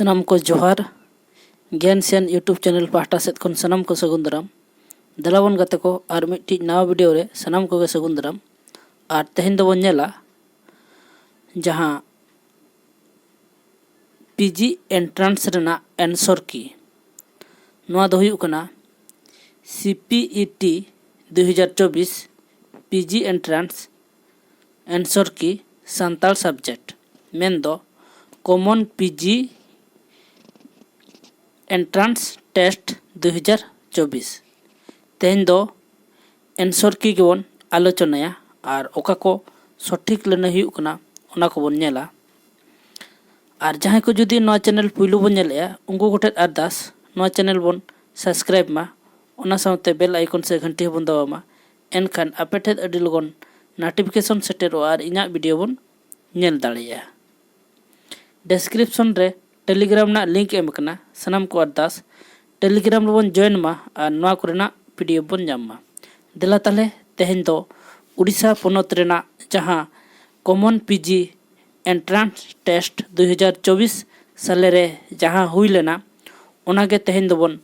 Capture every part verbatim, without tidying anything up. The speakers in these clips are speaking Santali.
ᱥᱟᱱᱟᱢ ᱠᱚ ᱡᱚᱦᱟᱨ᱾ ᱜᱮᱱ ᱥᱮᱱ YouTube ᱪᱮᱱᱮᱞ ᱯᱟᱦᱴᱟ ᱥᱮᱫ ᱠᱷᱚᱱ ᱥᱟᱱᱟᱢ ᱠᱚ ᱥᱟᱹᱜᱩᱱ ᱫᱟᱨᱟᱢ᱾ ᱫᱮᱞᱟ ᱵᱚᱱ ᱜᱟᱛᱮ ᱠᱚ, ᱟᱨ ᱢᱤᱫᱴᱤᱡ ᱱᱟᱣᱟ ᱵᱷᱤᱰᱤᱭᱳ ᱨᱮ ᱥᱟᱱᱟᱢ ᱠᱚᱜᱮ ᱥᱟᱹᱜᱩᱱ ᱫᱟᱨᱟᱢ᱾ ᱟᱨ ᱛᱮᱦᱮᱧ ᱫᱚᱵᱚᱱ ᱧᱮᱞᱟ ᱡᱟᱦᱟᱸ ᱯᱤᱡᱤ ᱮᱱᱴᱨᱟᱱᱥ ᱨᱮᱱᱟᱜ ᱮᱱᱥᱚᱨ ᱠᱤ᱾ ᱱᱚᱣᱟ ᱫᱚ ᱦᱩᱭᱩᱜ ᱠᱟᱱᱟ ᱥᱤ ᱯᱤ ᱤ ᱴᱤ ᱫᱩ ᱦᱟᱡᱟᱨ ᱪᱚᱵᱵᱤᱥ ᱯᱤᱡᱤ ᱮᱱᱴᱨᱟᱱᱥ ᱮᱱᱥᱚᱨ ᱠᱤ ᱥᱟᱱᱛᱟᱲ ᱥᱟᱵᱡᱮᱠᱴ, ᱢᱮᱱᱫᱚ ᱠᱚᱢᱚᱱ ᱯᱤᱡᱤ ᱮᱱᱴᱨᱟᱱᱥ ᱴᱮᱥᱴ ᱫᱩ ᱦᱟᱡᱟᱨ ᱪᱚᱵᱵᱤᱥ᱾ ᱛᱮᱦᱮᱧ ᱫᱚ ᱮᱱᱥᱚᱨ ᱠᱤ ᱜᱮᱵᱚᱱ ᱟᱞᱳᱪᱚᱱᱟᱭᱟ ᱟᱨ ᱚᱠᱟ ᱠᱚ ᱥᱚᱴᱷᱤᱠ ᱞᱟᱹᱱᱟᱹᱭ ᱦᱩᱭᱩᱜ ᱠᱟᱱᱟ, ᱚᱱᱟ ᱠᱚᱵᱚᱱ ᱧᱮᱞᱟ᱾ ᱟᱨ ᱡᱟᱦᱟᱸᱭ ᱠᱚ ᱡᱩᱫᱤ ᱱᱚᱣᱟ ᱪᱮᱱᱮᱞ ᱯᱩᱭᱞᱩ ᱵᱚᱱ ᱧᱮᱞᱮᱜᱼᱟ, ᱩᱱᱠᱩ ᱠᱚᱴᱷᱮᱱ ᱟᱨᱫᱟᱥ, ᱱᱚᱣᱟ ᱪᱮᱱᱮᱞ ᱵᱚᱱ ᱥᱟᱵᱥᱠᱨᱟᱭᱤᱵ ᱢᱟ, ᱚᱱᱟ ᱥᱟᱶᱛᱮ ᱵᱮᱞ ᱟᱭᱠᱚᱱ ᱥᱮ ᱜᱷᱟᱱᱴᱤ ᱦᱚᱸᱵᱚᱱ ᱫᱟᱵᱟᱣ ᱢᱟ᱾ ᱮᱱᱠᱷᱟᱱ ᱟᱯᱮ ᱴᱷᱮᱱ ᱟᱹᱰᱤ ᱞᱚᱜᱚᱱ ᱱᱳᱴᱤᱯᱷᱤᱠᱮᱥᱚᱱ ᱥᱮᱴᱮᱨᱚᱜᱼᱟ ᱟᱨ ᱤᱧᱟᱹᱜ ᱵᱷᱤᱰᱤᱭᱳ ᱵᱚᱱ ᱧᱮᱞ ᱫᱟᱲᱮᱭᱟᱜᱼᱟ᱾ ᱰᱮᱥᱠᱨᱤᱯᱥᱚᱱ ᱨᱮ ᱴᱮᱞᱤᱜᱨᱟᱢ ᱨᱮᱱᱟᱜ ᱞᱤᱝᱠ ᱮᱢ ᱟᱠᱟᱱᱟ᱾ ᱥᱟᱱᱟᱢ ᱠᱚ ᱟᱨᱫᱟᱥ, ᱴᱮᱞᱤᱜᱨᱟᱢ ᱨᱮᱵᱚᱱ ᱡᱚᱭᱮᱱ ᱢᱟ ᱟᱨ ᱱᱚᱣᱟ ᱠᱚᱨᱮᱱᱟᱜ ᱯᱤᱰᱤᱮᱯᱷ ᱵᱚᱱ ᱧᱟᱢ ᱢᱟ᱾ ᱫᱮᱞᱟ ᱛᱟᱦᱞᱮ, ᱛᱮᱦᱮᱧ ᱫᱚ ᱩᱰᱤᱥᱟ ᱯᱚᱱᱚᱛ ᱨᱮᱱᱟᱜ ᱡᱟᱦᱟᱸ ᱠᱚᱢᱚᱱ ᱯᱤᱡᱤ ᱮᱱᱴᱨᱟᱱᱥ ᱴᱮᱥᱴ ᱫᱩ ᱦᱟᱡᱟᱨ ᱪᱚᱵᱵᱤᱥ ᱥᱟᱞᱮ ᱨᱮ ᱡᱟᱦᱟᱸ ᱦᱩᱭ ᱞᱮᱱᱟ, ᱚᱱᱟᱜᱮ ᱛᱮᱦᱮᱧ ᱫᱚᱵᱚᱱ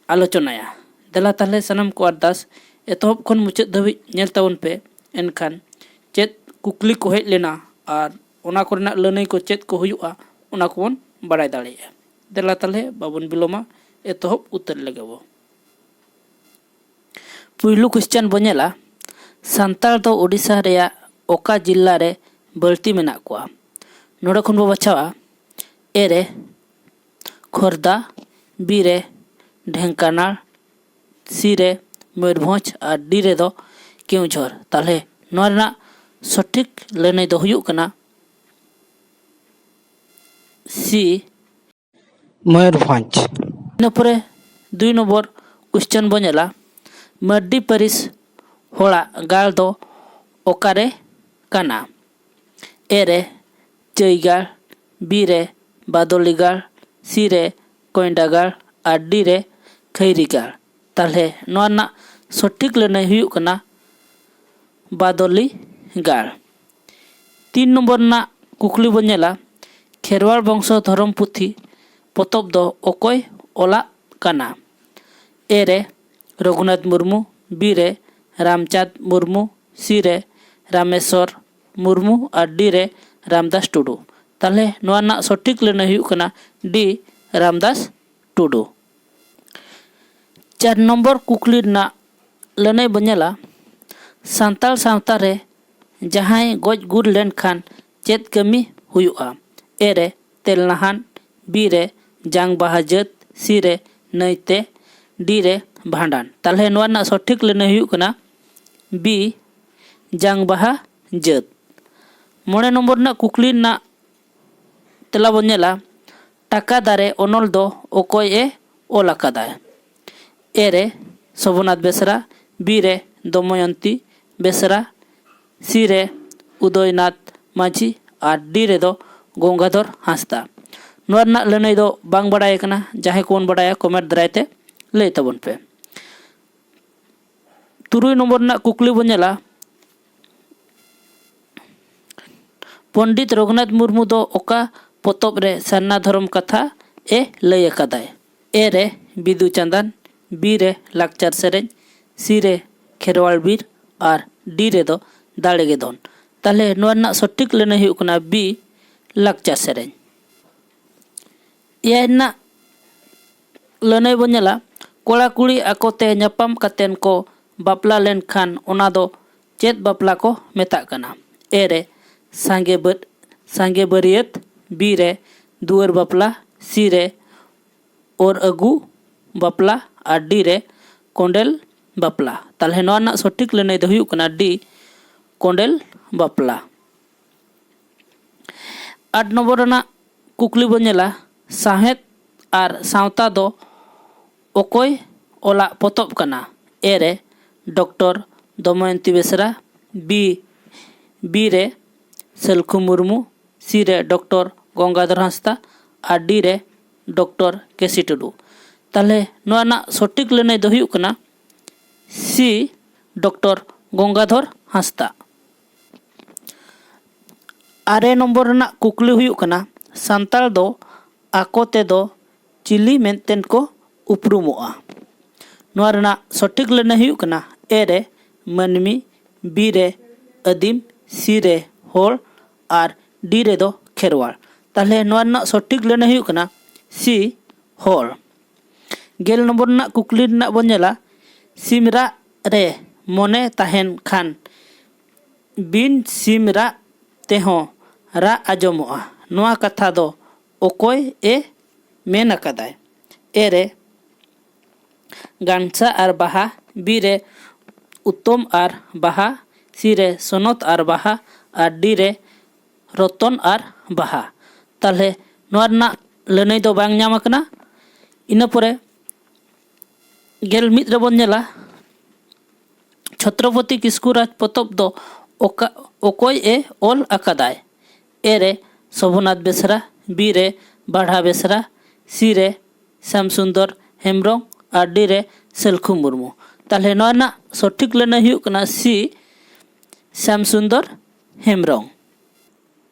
ᱟᱞᱳᱪᱚᱱᱟᱭᱟ᱾ ᱫᱮᱞᱟ ᱛᱟᱦᱞᱮ ᱥᱟᱱᱟᱢ ᱠᱚ ᱟᱨᱫᱟᱥ, ᱮᱛᱚᱦᱚᱵ ᱠᱷᱚᱱ ᱢᱩᱪᱟᱹᱫ ᱫᱷᱟᱹᱵᱤᱡ ᱧᱮᱞ ᱛᱟᱵᱚᱱ ᱯᱮ᱾ ᱮᱱᱠᱷᱟᱱ ᱪᱮᱫ ᱠᱩᱠᱞᱤ ᱠᱚ ᱦᱮᱡ ᱞᱮᱱᱟ ᱟᱨ ᱚᱱᱟ ᱠᱚᱨᱮᱱᱟᱜ ᱞᱟᱹᱱᱟᱹᱭ ᱠᱚ ᱪᱮᱫ ᱠᱚ ᱦᱩᱭᱩᱜᱼᱟ, ᱚᱱᱟ ᱠᱚᱵᱚᱱ ᱵᱟᱲᱟᱭ ᱫᱟᱲᱮᱭᱟᱜᱼᱟ᱾ ᱫᱮᱞᱟ ᱛᱟᱦᱞᱮ ᱵᱟᱵᱚᱱ ᱵᱤᱞᱚᱢᱟ, ᱮᱛᱚᱦᱚᱵ ᱩᱛᱟᱹᱨ ᱞᱮᱜᱮ ᱵᱚ᱾ ᱯᱩᱭᱞᱩ ᱠᱚᱥᱪᱮᱱ ᱵᱚ ᱧᱮᱞᱟ, ᱥᱟᱱᱛᱟᱲ ᱫᱚ ᱳᱰᱤᱥᱟ ᱨᱮᱭᱟᱜ ᱚᱠᱟ ᱡᱤᱞᱟ ᱨᱮ ᱵᱟᱹᱲᱛᱤ ᱢᱮᱱᱟᱜ ᱠᱚᱣᱟ? ᱱᱚᱰᱮ ᱠᱷᱚᱱ ᱵᱚ ᱵᱟᱪᱷᱟᱣᱟ, ᱮ ᱨᱮ ᱠᱷᱳᱨᱫᱟ, ᱵᱤ ᱨᱮ ᱰᱷᱮᱝᱠᱟᱱᱟᱞ, ᱥᱤ ᱨᱮ ᱢᱚᱭᱩᱨᱵᱷᱚᱸᱡᱽ ᱟᱨ ᱰᱤ ᱨᱮᱫᱚ ᱠᱮᱣᱡᱷᱚᱨ᱾ ᱛᱟᱦᱞᱮ ᱱᱚᱣᱟ ᱨᱮᱱᱟᱜ ᱥᱚᱴᱷᱤᱠ ᱞᱟᱹᱱᱟᱹᱭ ᱫᱚ ᱦᱩᱭᱩᱜ ᱠᱟᱱᱟ ᱥᱤ, ᱢᱚᱭᱩᱨᱵᱷᱚᱸᱡᱽ᱾ ᱤᱱᱟᱹ ᱯᱚᱨᱮ ᱫᱩᱭ ᱱᱚᱢᱵᱚᱨ ᱠᱚᱥᱪᱮᱱ ᱵᱚᱱ ᱧᱮᱞᱟ, ᱢᱟᱹᱨᱰᱤ ᱯᱟᱹᱨᱤᱥ ᱦᱚᱲᱟᱜ ᱜᱟᱲ ᱫᱚ ᱚᱠᱟᱨᱮ ᱠᱟᱱᱟ? ᱮ ᱨᱮ ᱪᱟᱹᱭᱜᱟᱲ, ᱵᱤ ᱨᱮ ᱵᱟᱫᱚᱞᱤᱜᱟᱲ, ᱥᱤ ᱨᱮ ᱠᱚᱭᱰᱟᱜᱟᱲ ᱟᱨ ᱰᱤ ᱨᱮ ᱠᱷᱟᱹᱭᱨᱤᱜᱟᱲ᱾ ᱛᱟᱦᱞᱮ ᱱᱚᱣᱟ ᱨᱮᱱᱟᱜ ᱥᱚᱴᱷᱤᱠ ᱞᱟᱹᱱᱟᱹᱭ ᱦᱩᱭᱩᱜ ᱠᱟᱱᱟ ᱵᱟᱫᱚᱞᱤᱜᱟᱲ᱾ ᱛᱤᱱ ᱱᱚᱢᱵᱚᱨ ᱨᱮᱱᱟᱜ ᱠᱩᱠᱞᱤ ᱵᱚᱱ ᱧᱮᱞᱟ, ᱠᱷᱮᱨᱣᱟᱲ ᱵᱚᱝᱥᱚ ᱫᱷᱚᱨᱚᱢ ᱯᱩᱛᱷᱤ ᱯᱚᱛᱚᱵ ᱫᱚ ᱚᱠᱚᱭ ᱚᱞᱟᱜ ᱠᱟᱱᱟ? ᱮ ᱨᱮ ᱨᱚᱜᱷᱩᱱᱟᱛᱷ ᱢᱩᱨᱢᱩ, ᱵᱤ ᱨᱮ ᱨᱟᱢᱪᱟᱸᱫᱽ ᱢᱩᱨᱢᱩ, ᱥᱤ ᱨᱮ ᱨᱟᱢᱮᱥᱣᱚᱨ ᱢᱩᱨᱢᱩ ᱟᱨ ᱰᱤ ᱨᱮ ᱨᱟᱢᱫᱟᱥ ᱴᱩᱰᱩ᱾ ᱛᱟᱦᱚᱞᱮ ᱱᱚᱣᱟ ᱨᱮᱱᱟᱜ ᱥᱚᱴᱷᱤᱠ ᱞᱟᱹᱱᱟᱹᱭ ᱦᱩᱭᱩᱜ ᱠᱟᱱᱟ ᱰᱤ, ᱨᱟᱢᱫᱟᱥ ᱴᱩᱰᱩ᱾ ᱪᱟᱨ ᱱᱚᱢᱵᱚᱨ ᱠᱩᱠᱞᱤ ᱨᱮᱱᱟᱜ ᱞᱟᱹᱱᱟᱹᱭ ᱵᱚᱱ ᱧᱮᱞᱟ, ᱥᱟᱱᱛᱟᱲ ᱥᱟᱶᱛᱟ ᱨᱮ ᱡᱟᱦᱟᱸᱭ ᱜᱚᱡ ᱜᱩᱨ ᱞᱮᱱᱠᱷᱟᱱ ᱪᱮᱫ ᱠᱟᱹᱢᱤ ᱦᱩᱭᱩᱜᱼᱟ? ᱮ ᱨᱮ ᱛᱮᱞᱱᱟᱦᱟᱱ, ᱵᱤ ᱨᱮ ᱡᱟᱝ ᱵᱟᱦᱟ ᱡᱟᱹᱛ, ᱥᱤ ᱨᱮ ᱱᱟᱹᱭᱛᱮ, ᱰᱤ ᱨᱮ ᱵᱷᱟᱸᱰᱟᱱ᱾ ᱛᱟᱦᱚᱞᱮ ᱱᱚᱣᱟ ᱨᱮᱱᱟᱜ ᱥᱚᱴᱷᱤᱠ ᱞᱟᱹᱱᱟᱹᱭ ᱦᱩᱭᱩᱜ ᱠᱟᱱᱟ ᱵᱤ, ᱡᱟᱝ ᱵᱟᱦᱟ ᱡᱟᱹᱛ᱾ ᱢᱚᱬᱮ ᱱᱚᱢᱵᱚᱨ ᱨᱮᱱᱟᱜ ᱠᱩᱠᱞᱤ ᱨᱮᱱᱟᱜ ᱛᱮᱞᱟ ᱵᱚᱱ ᱧᱮᱞᱟ, ᱴᱟᱠᱟ ᱫᱟᱨᱮ ᱚᱱᱚᱞ ᱫᱚ ᱚᱠᱚᱭ ᱮ ᱚᱞ ᱟᱠᱟᱫᱟᱭ? ᱮ ᱨᱮ ᱥᱳᱵᱷᱚᱱᱟᱛᱷ ᱵᱮᱥᱨᱟ, ᱵᱤ ᱨᱮ ᱫᱚᱢᱚᱭᱚᱱᱛᱤ ᱵᱮᱥᱨᱟ, ᱥᱤ ᱨᱮ ᱩᱫᱚᱭᱱᱟᱛᱷ ᱢᱟᱹᱡᱷᱤ ᱟᱨ ᱰᱤ ᱨᱮᱫᱚ ᱜᱚᱝᱜᱟᱫᱷᱚᱨ ᱦᱟᱸᱥᱫᱟ᱾ ᱱᱚᱣᱟ ᱨᱮᱱᱟᱜ ᱞᱟᱹᱱᱟᱹᱭ ᱫᱚ ᱵᱟᱝ ᱵᱟᱲᱟᱭ ᱠᱟᱱᱟ, ᱡᱟᱦᱟᱸᱭ ᱠᱚᱵᱚᱱ ᱵᱟᱲᱟᱭᱟ ᱠᱚᱢᱮᱱᱴ ᱫᱟᱨᱟᱭ ᱛᱮ ᱞᱟᱹᱭ ᱛᱟᱵᱚᱱ ᱯᱮ᱾ ᱛᱩᱨᱩᱭ ᱱᱚᱢᱵᱚᱨ ᱨᱮᱱᱟᱜ ᱠᱩᱠᱞᱤ ᱵᱚᱱ ᱧᱮᱞᱟ, ᱯᱚᱱᱰᱤᱛ ᱨᱚᱜᱷᱩᱱᱟᱛᱷ ᱢᱩᱨᱢᱩ ᱫᱚ ᱚᱠᱟ ᱯᱚᱛᱚᱵ ᱨᱮ ᱥᱟᱨᱱᱟ ᱫᱷᱚᱨᱚᱢ ᱠᱟᱛᱷᱟ ᱮ ᱞᱟᱹᱭ ᱟᱠᱟᱫᱟᱭ? ᱮ ᱨᱮ ᱵᱤᱫᱩ ᱪᱟᱸᱫᱟᱱ, ᱵᱤ ᱨᱮ ᱞᱟᱠᱪᱟᱨ ᱥᱮᱨᱮᱧ, ᱥᱤ ᱨᱮ ᱠᱷᱮᱨᱣᱟᱲ ᱵᱤᱨ ᱟᱨ ᱰᱤ ᱨᱮᱫᱚ ᱫᱟᱲᱮ ᱜᱮ ᱫᱷᱚᱱ᱾ ᱛᱟᱦᱚᱞᱮ ᱱᱚᱣᱟ ᱨᱮᱱᱟᱜ ᱥᱚᱴᱷᱤᱠ ᱞᱟᱹᱱᱟᱹᱭ ᱦᱩᱭᱩᱜ ᱠᱟᱱᱟ ᱵᱤ, ᱞᱟᱠᱪᱟᱨ ᱥᱮᱨᱮᱧ᱾ ᱮᱭᱟᱭ ᱨᱮᱱᱟᱜ ᱞᱟᱹᱱᱟᱹᱭ ᱵᱚᱱ ᱧᱮᱞᱟ, ᱠᱚᱲᱟ ᱠᱩᱲᱤ ᱟᱠᱚᱛᱮ ᱧᱟᱯᱟᱢ ᱠᱟᱛᱮᱱ ᱠᱚ ᱵᱟᱯᱞᱟ ᱞᱮᱱᱠᱷᱟᱱ ᱚᱱᱟ ᱫᱚ ᱪᱮᱫ ᱵᱟᱯᱞᱟ ᱠᱚ ᱢᱮᱛᱟᱜ ᱠᱟᱱᱟ? ᱮ ᱨᱮ ᱥᱟᱸᱜᱮ ᱵᱟᱹᱫ ᱥᱟᱸᱜᱮ ᱵᱟᱹᱨᱭᱟᱹᱛ, ᱵᱤ ᱨᱮ ᱫᱩᱣᱟᱹᱨ ᱵᱟᱯᱞᱟ, ᱥᱤ ᱨᱮ ᱚᱨ ᱟᱹᱜᱩ ᱵᱟᱯᱞᱟ ᱟᱨ ᱰᱤ ᱨᱮ ᱠᱚᱸᱰᱮᱞ ᱵᱟᱯᱞᱟ᱾ ᱛᱟᱦᱚᱞᱮ ᱱᱚᱣᱟ ᱨᱮᱱᱟᱜ ᱥᱚᱴᱷᱤᱠ ᱞᱟᱹᱱᱟᱹᱭ ᱫᱚ ᱦᱩᱭᱩᱜ ᱠᱟᱱᱟ ᱰᱤ, ᱠᱚᱸᱰᱮᱞ ᱵᱟᱯᱞᱟ᱾ ᱟᱴ ᱱᱚᱢᱵᱚᱨ ᱨᱮᱱᱟᱜ ᱠᱩᱠᱞᱤ ᱵᱚᱱ ᱧᱮᱞᱟ, ᱥᱟᱶᱦᱮᱫ ᱟᱨ ᱥᱟᱶᱛᱟ ᱫᱚ ᱚᱠᱚᱭ ᱚᱞᱟᱜ ᱯᱚᱛᱚᱵ ᱠᱟᱱᱟ? ᱮ ᱨᱮ doctor Damayanti Besra, B, B ᱨᱮ ᱥᱟᱹᱞᱠᱷᱩ ᱢᱩᱨᱢᱩ, ᱥᱤ ᱨᱮ ᱰᱚᱠᱴᱚᱨ ᱜᱚᱝᱜᱟᱫᱷᱚᱨ ᱦᱟᱸᱥᱫᱟ ᱟᱨ ᱰᱤ ᱨᱮ ᱰᱚᱠᱴᱚᱨ ᱠᱮ ᱥᱤ ᱴᱩᱰᱩ᱾ ᱛᱟᱦᱚᱞᱮ ᱱᱚᱣᱟ ᱨᱮᱱᱟᱜ ᱥᱚᱴᱷᱤᱠ ᱞᱟᱹᱱᱟᱹᱭ ᱫᱚ ᱦᱩᱭᱩᱜ ᱠᱟᱱᱟ ᱥᱤ, ᱰᱚᱠᱴᱚᱨ ᱜᱚᱝᱜᱟᱫᱷᱚᱨ ᱦᱟᱸᱥᱫᱟ᱾ ᱟᱨᱮ ᱱᱚᱢᱵᱚᱨ ᱨᱮᱱᱟᱜ ᱠᱩᱠᱞᱤ ᱦᱩᱭᱩᱜ ᱠᱟᱱᱟ, ᱥᱟᱱᱛᱟᱲ ᱫᱚ ᱟᱠᱚ ᱛᱮᱫᱚ ᱪᱤᱞᱤ ᱢᱮᱱᱛᱮᱱ ᱠᱚ ᱩᱯᱨᱩᱢᱚᱜᱼᱟ? ᱱᱚᱣᱟ ᱨᱮᱱᱟᱜ ᱥᱚᱴᱷᱤᱠ ᱞᱟᱹᱱᱟᱹᱭ ᱦᱩᱭᱩᱜ ᱠᱟᱱᱟ ᱮ ᱨᱮ ᱢᱟᱹᱱᱢᱤ, ᱵᱤ ᱨᱮ ᱟᱹᱫᱤᱢ, ᱥᱤ ᱨᱮ ᱦᱚᱲ ᱟᱨ ᱰᱤ ᱨᱮᱫᱚ ᱠᱷᱮᱨᱣᱟᱲ᱾ ᱛᱟᱦᱚᱞᱮ ᱱᱚᱣᱟ ᱨᱮᱱᱟᱜ ᱥᱚᱴᱷᱤᱠ ᱞᱟᱹᱱᱟᱹᱭ ᱦᱩᱭᱩᱜ ᱠᱟᱱᱟ ᱥᱤ, ᱦᱚᱲ᱾ ᱜᱮᱞ ᱱᱚᱢᱵᱚᱨ ᱨᱮᱱᱟᱜ ᱠᱩᱠᱞᱤ ᱨᱮᱱᱟᱜ ᱵᱚᱱ ᱧᱮᱞᱟ, ᱥᱤᱢ ᱨᱟᱜ ᱨᱮ ᱢᱚᱱᱮ ᱛᱟᱦᱮᱱ ᱠᱷᱟᱱ ᱵᱤᱱ ᱥᱤᱢ ᱨᱟᱜ ᱛᱮᱦᱚᱸ ᱨᱟᱜ ᱟᱸᱡᱚᱢᱚᱜᱼᱟ᱾ ᱱᱚᱣᱟ ᱠᱟᱛᱷᱟ ᱫᱚ ᱚᱠᱚᱭ ᱮ ᱢᱮᱱ ᱟᱠᱟᱫᱟᱭ? ᱮ ᱨᱮ ᱜᱟᱱᱥᱟ ᱟᱨ ᱵᱟᱦᱟ, ᱵᱤ ᱨᱮ ᱩᱛᱚᱢ ᱟᱨ ᱵᱟᱦᱟ, ᱥᱤ ᱨᱮ ᱥᱚᱱᱚᱛ ᱟᱨ ᱵᱟᱦᱟ ᱟᱨ ᱰᱤ ᱨᱮ ᱨᱚᱛᱚᱱ ᱟᱨ ᱵᱟᱦᱟ᱾ ᱛᱟᱦᱚᱞᱮ ᱱᱚᱣᱟ ᱨᱮᱱᱟᱜ ᱞᱟᱹᱱᱟᱹᱭ ᱫᱚ ᱵᱟᱝ ᱧᱟᱢ ᱟᱠᱟᱱᱟ᱾ ᱤᱱᱟᱹ ᱯᱚᱨᱮ ᱜᱮᱞ ᱢᱤᱫ ᱨᱮᱵᱚᱱ ᱧᱮᱞᱟ, ᱪᱷᱚᱛᱨᱚᱯᱚᱛᱤ ᱠᱤᱥᱠᱩ ᱨᱟᱡᱽ ᱯᱚᱛᱚᱵ ᱫᱚ ᱚᱠᱟ, ᱚᱠᱚᱭ ᱮ ᱚᱞ ᱟᱠᱟᱫᱟᱭ? ᱮ ᱨᱮ ᱥᱚᱵᱷᱚᱱᱟᱛᱷ ᱵᱮᱥᱨᱟ, ᱵᱤ ᱨᱮ ᱵᱟᱲᱦᱟ ᱵᱮᱥᱨᱟ, ᱥᱤ ᱨᱮ ᱥᱟᱢ ᱥᱩᱱᱫᱚᱨ ᱦᱮᱢᱵᱨᱚᱢ ᱟᱨ ᱰᱤ ᱨᱮ ᱥᱟᱹᱞᱠᱷᱩ ᱢᱩᱨᱢᱩ᱾ ᱛᱟᱦᱚᱞᱮ ᱱᱚᱣᱟ ᱨᱮᱱᱟᱜ ᱥᱚᱴᱷᱤᱠ ᱞᱟᱹᱱᱟᱹᱭ ᱦᱩᱭᱩᱜ ᱠᱟᱱᱟ ᱥᱤ, ᱥᱟᱢ ᱥᱩᱱᱫᱚᱨ ᱦᱮᱢᱵᱨᱚᱢ᱾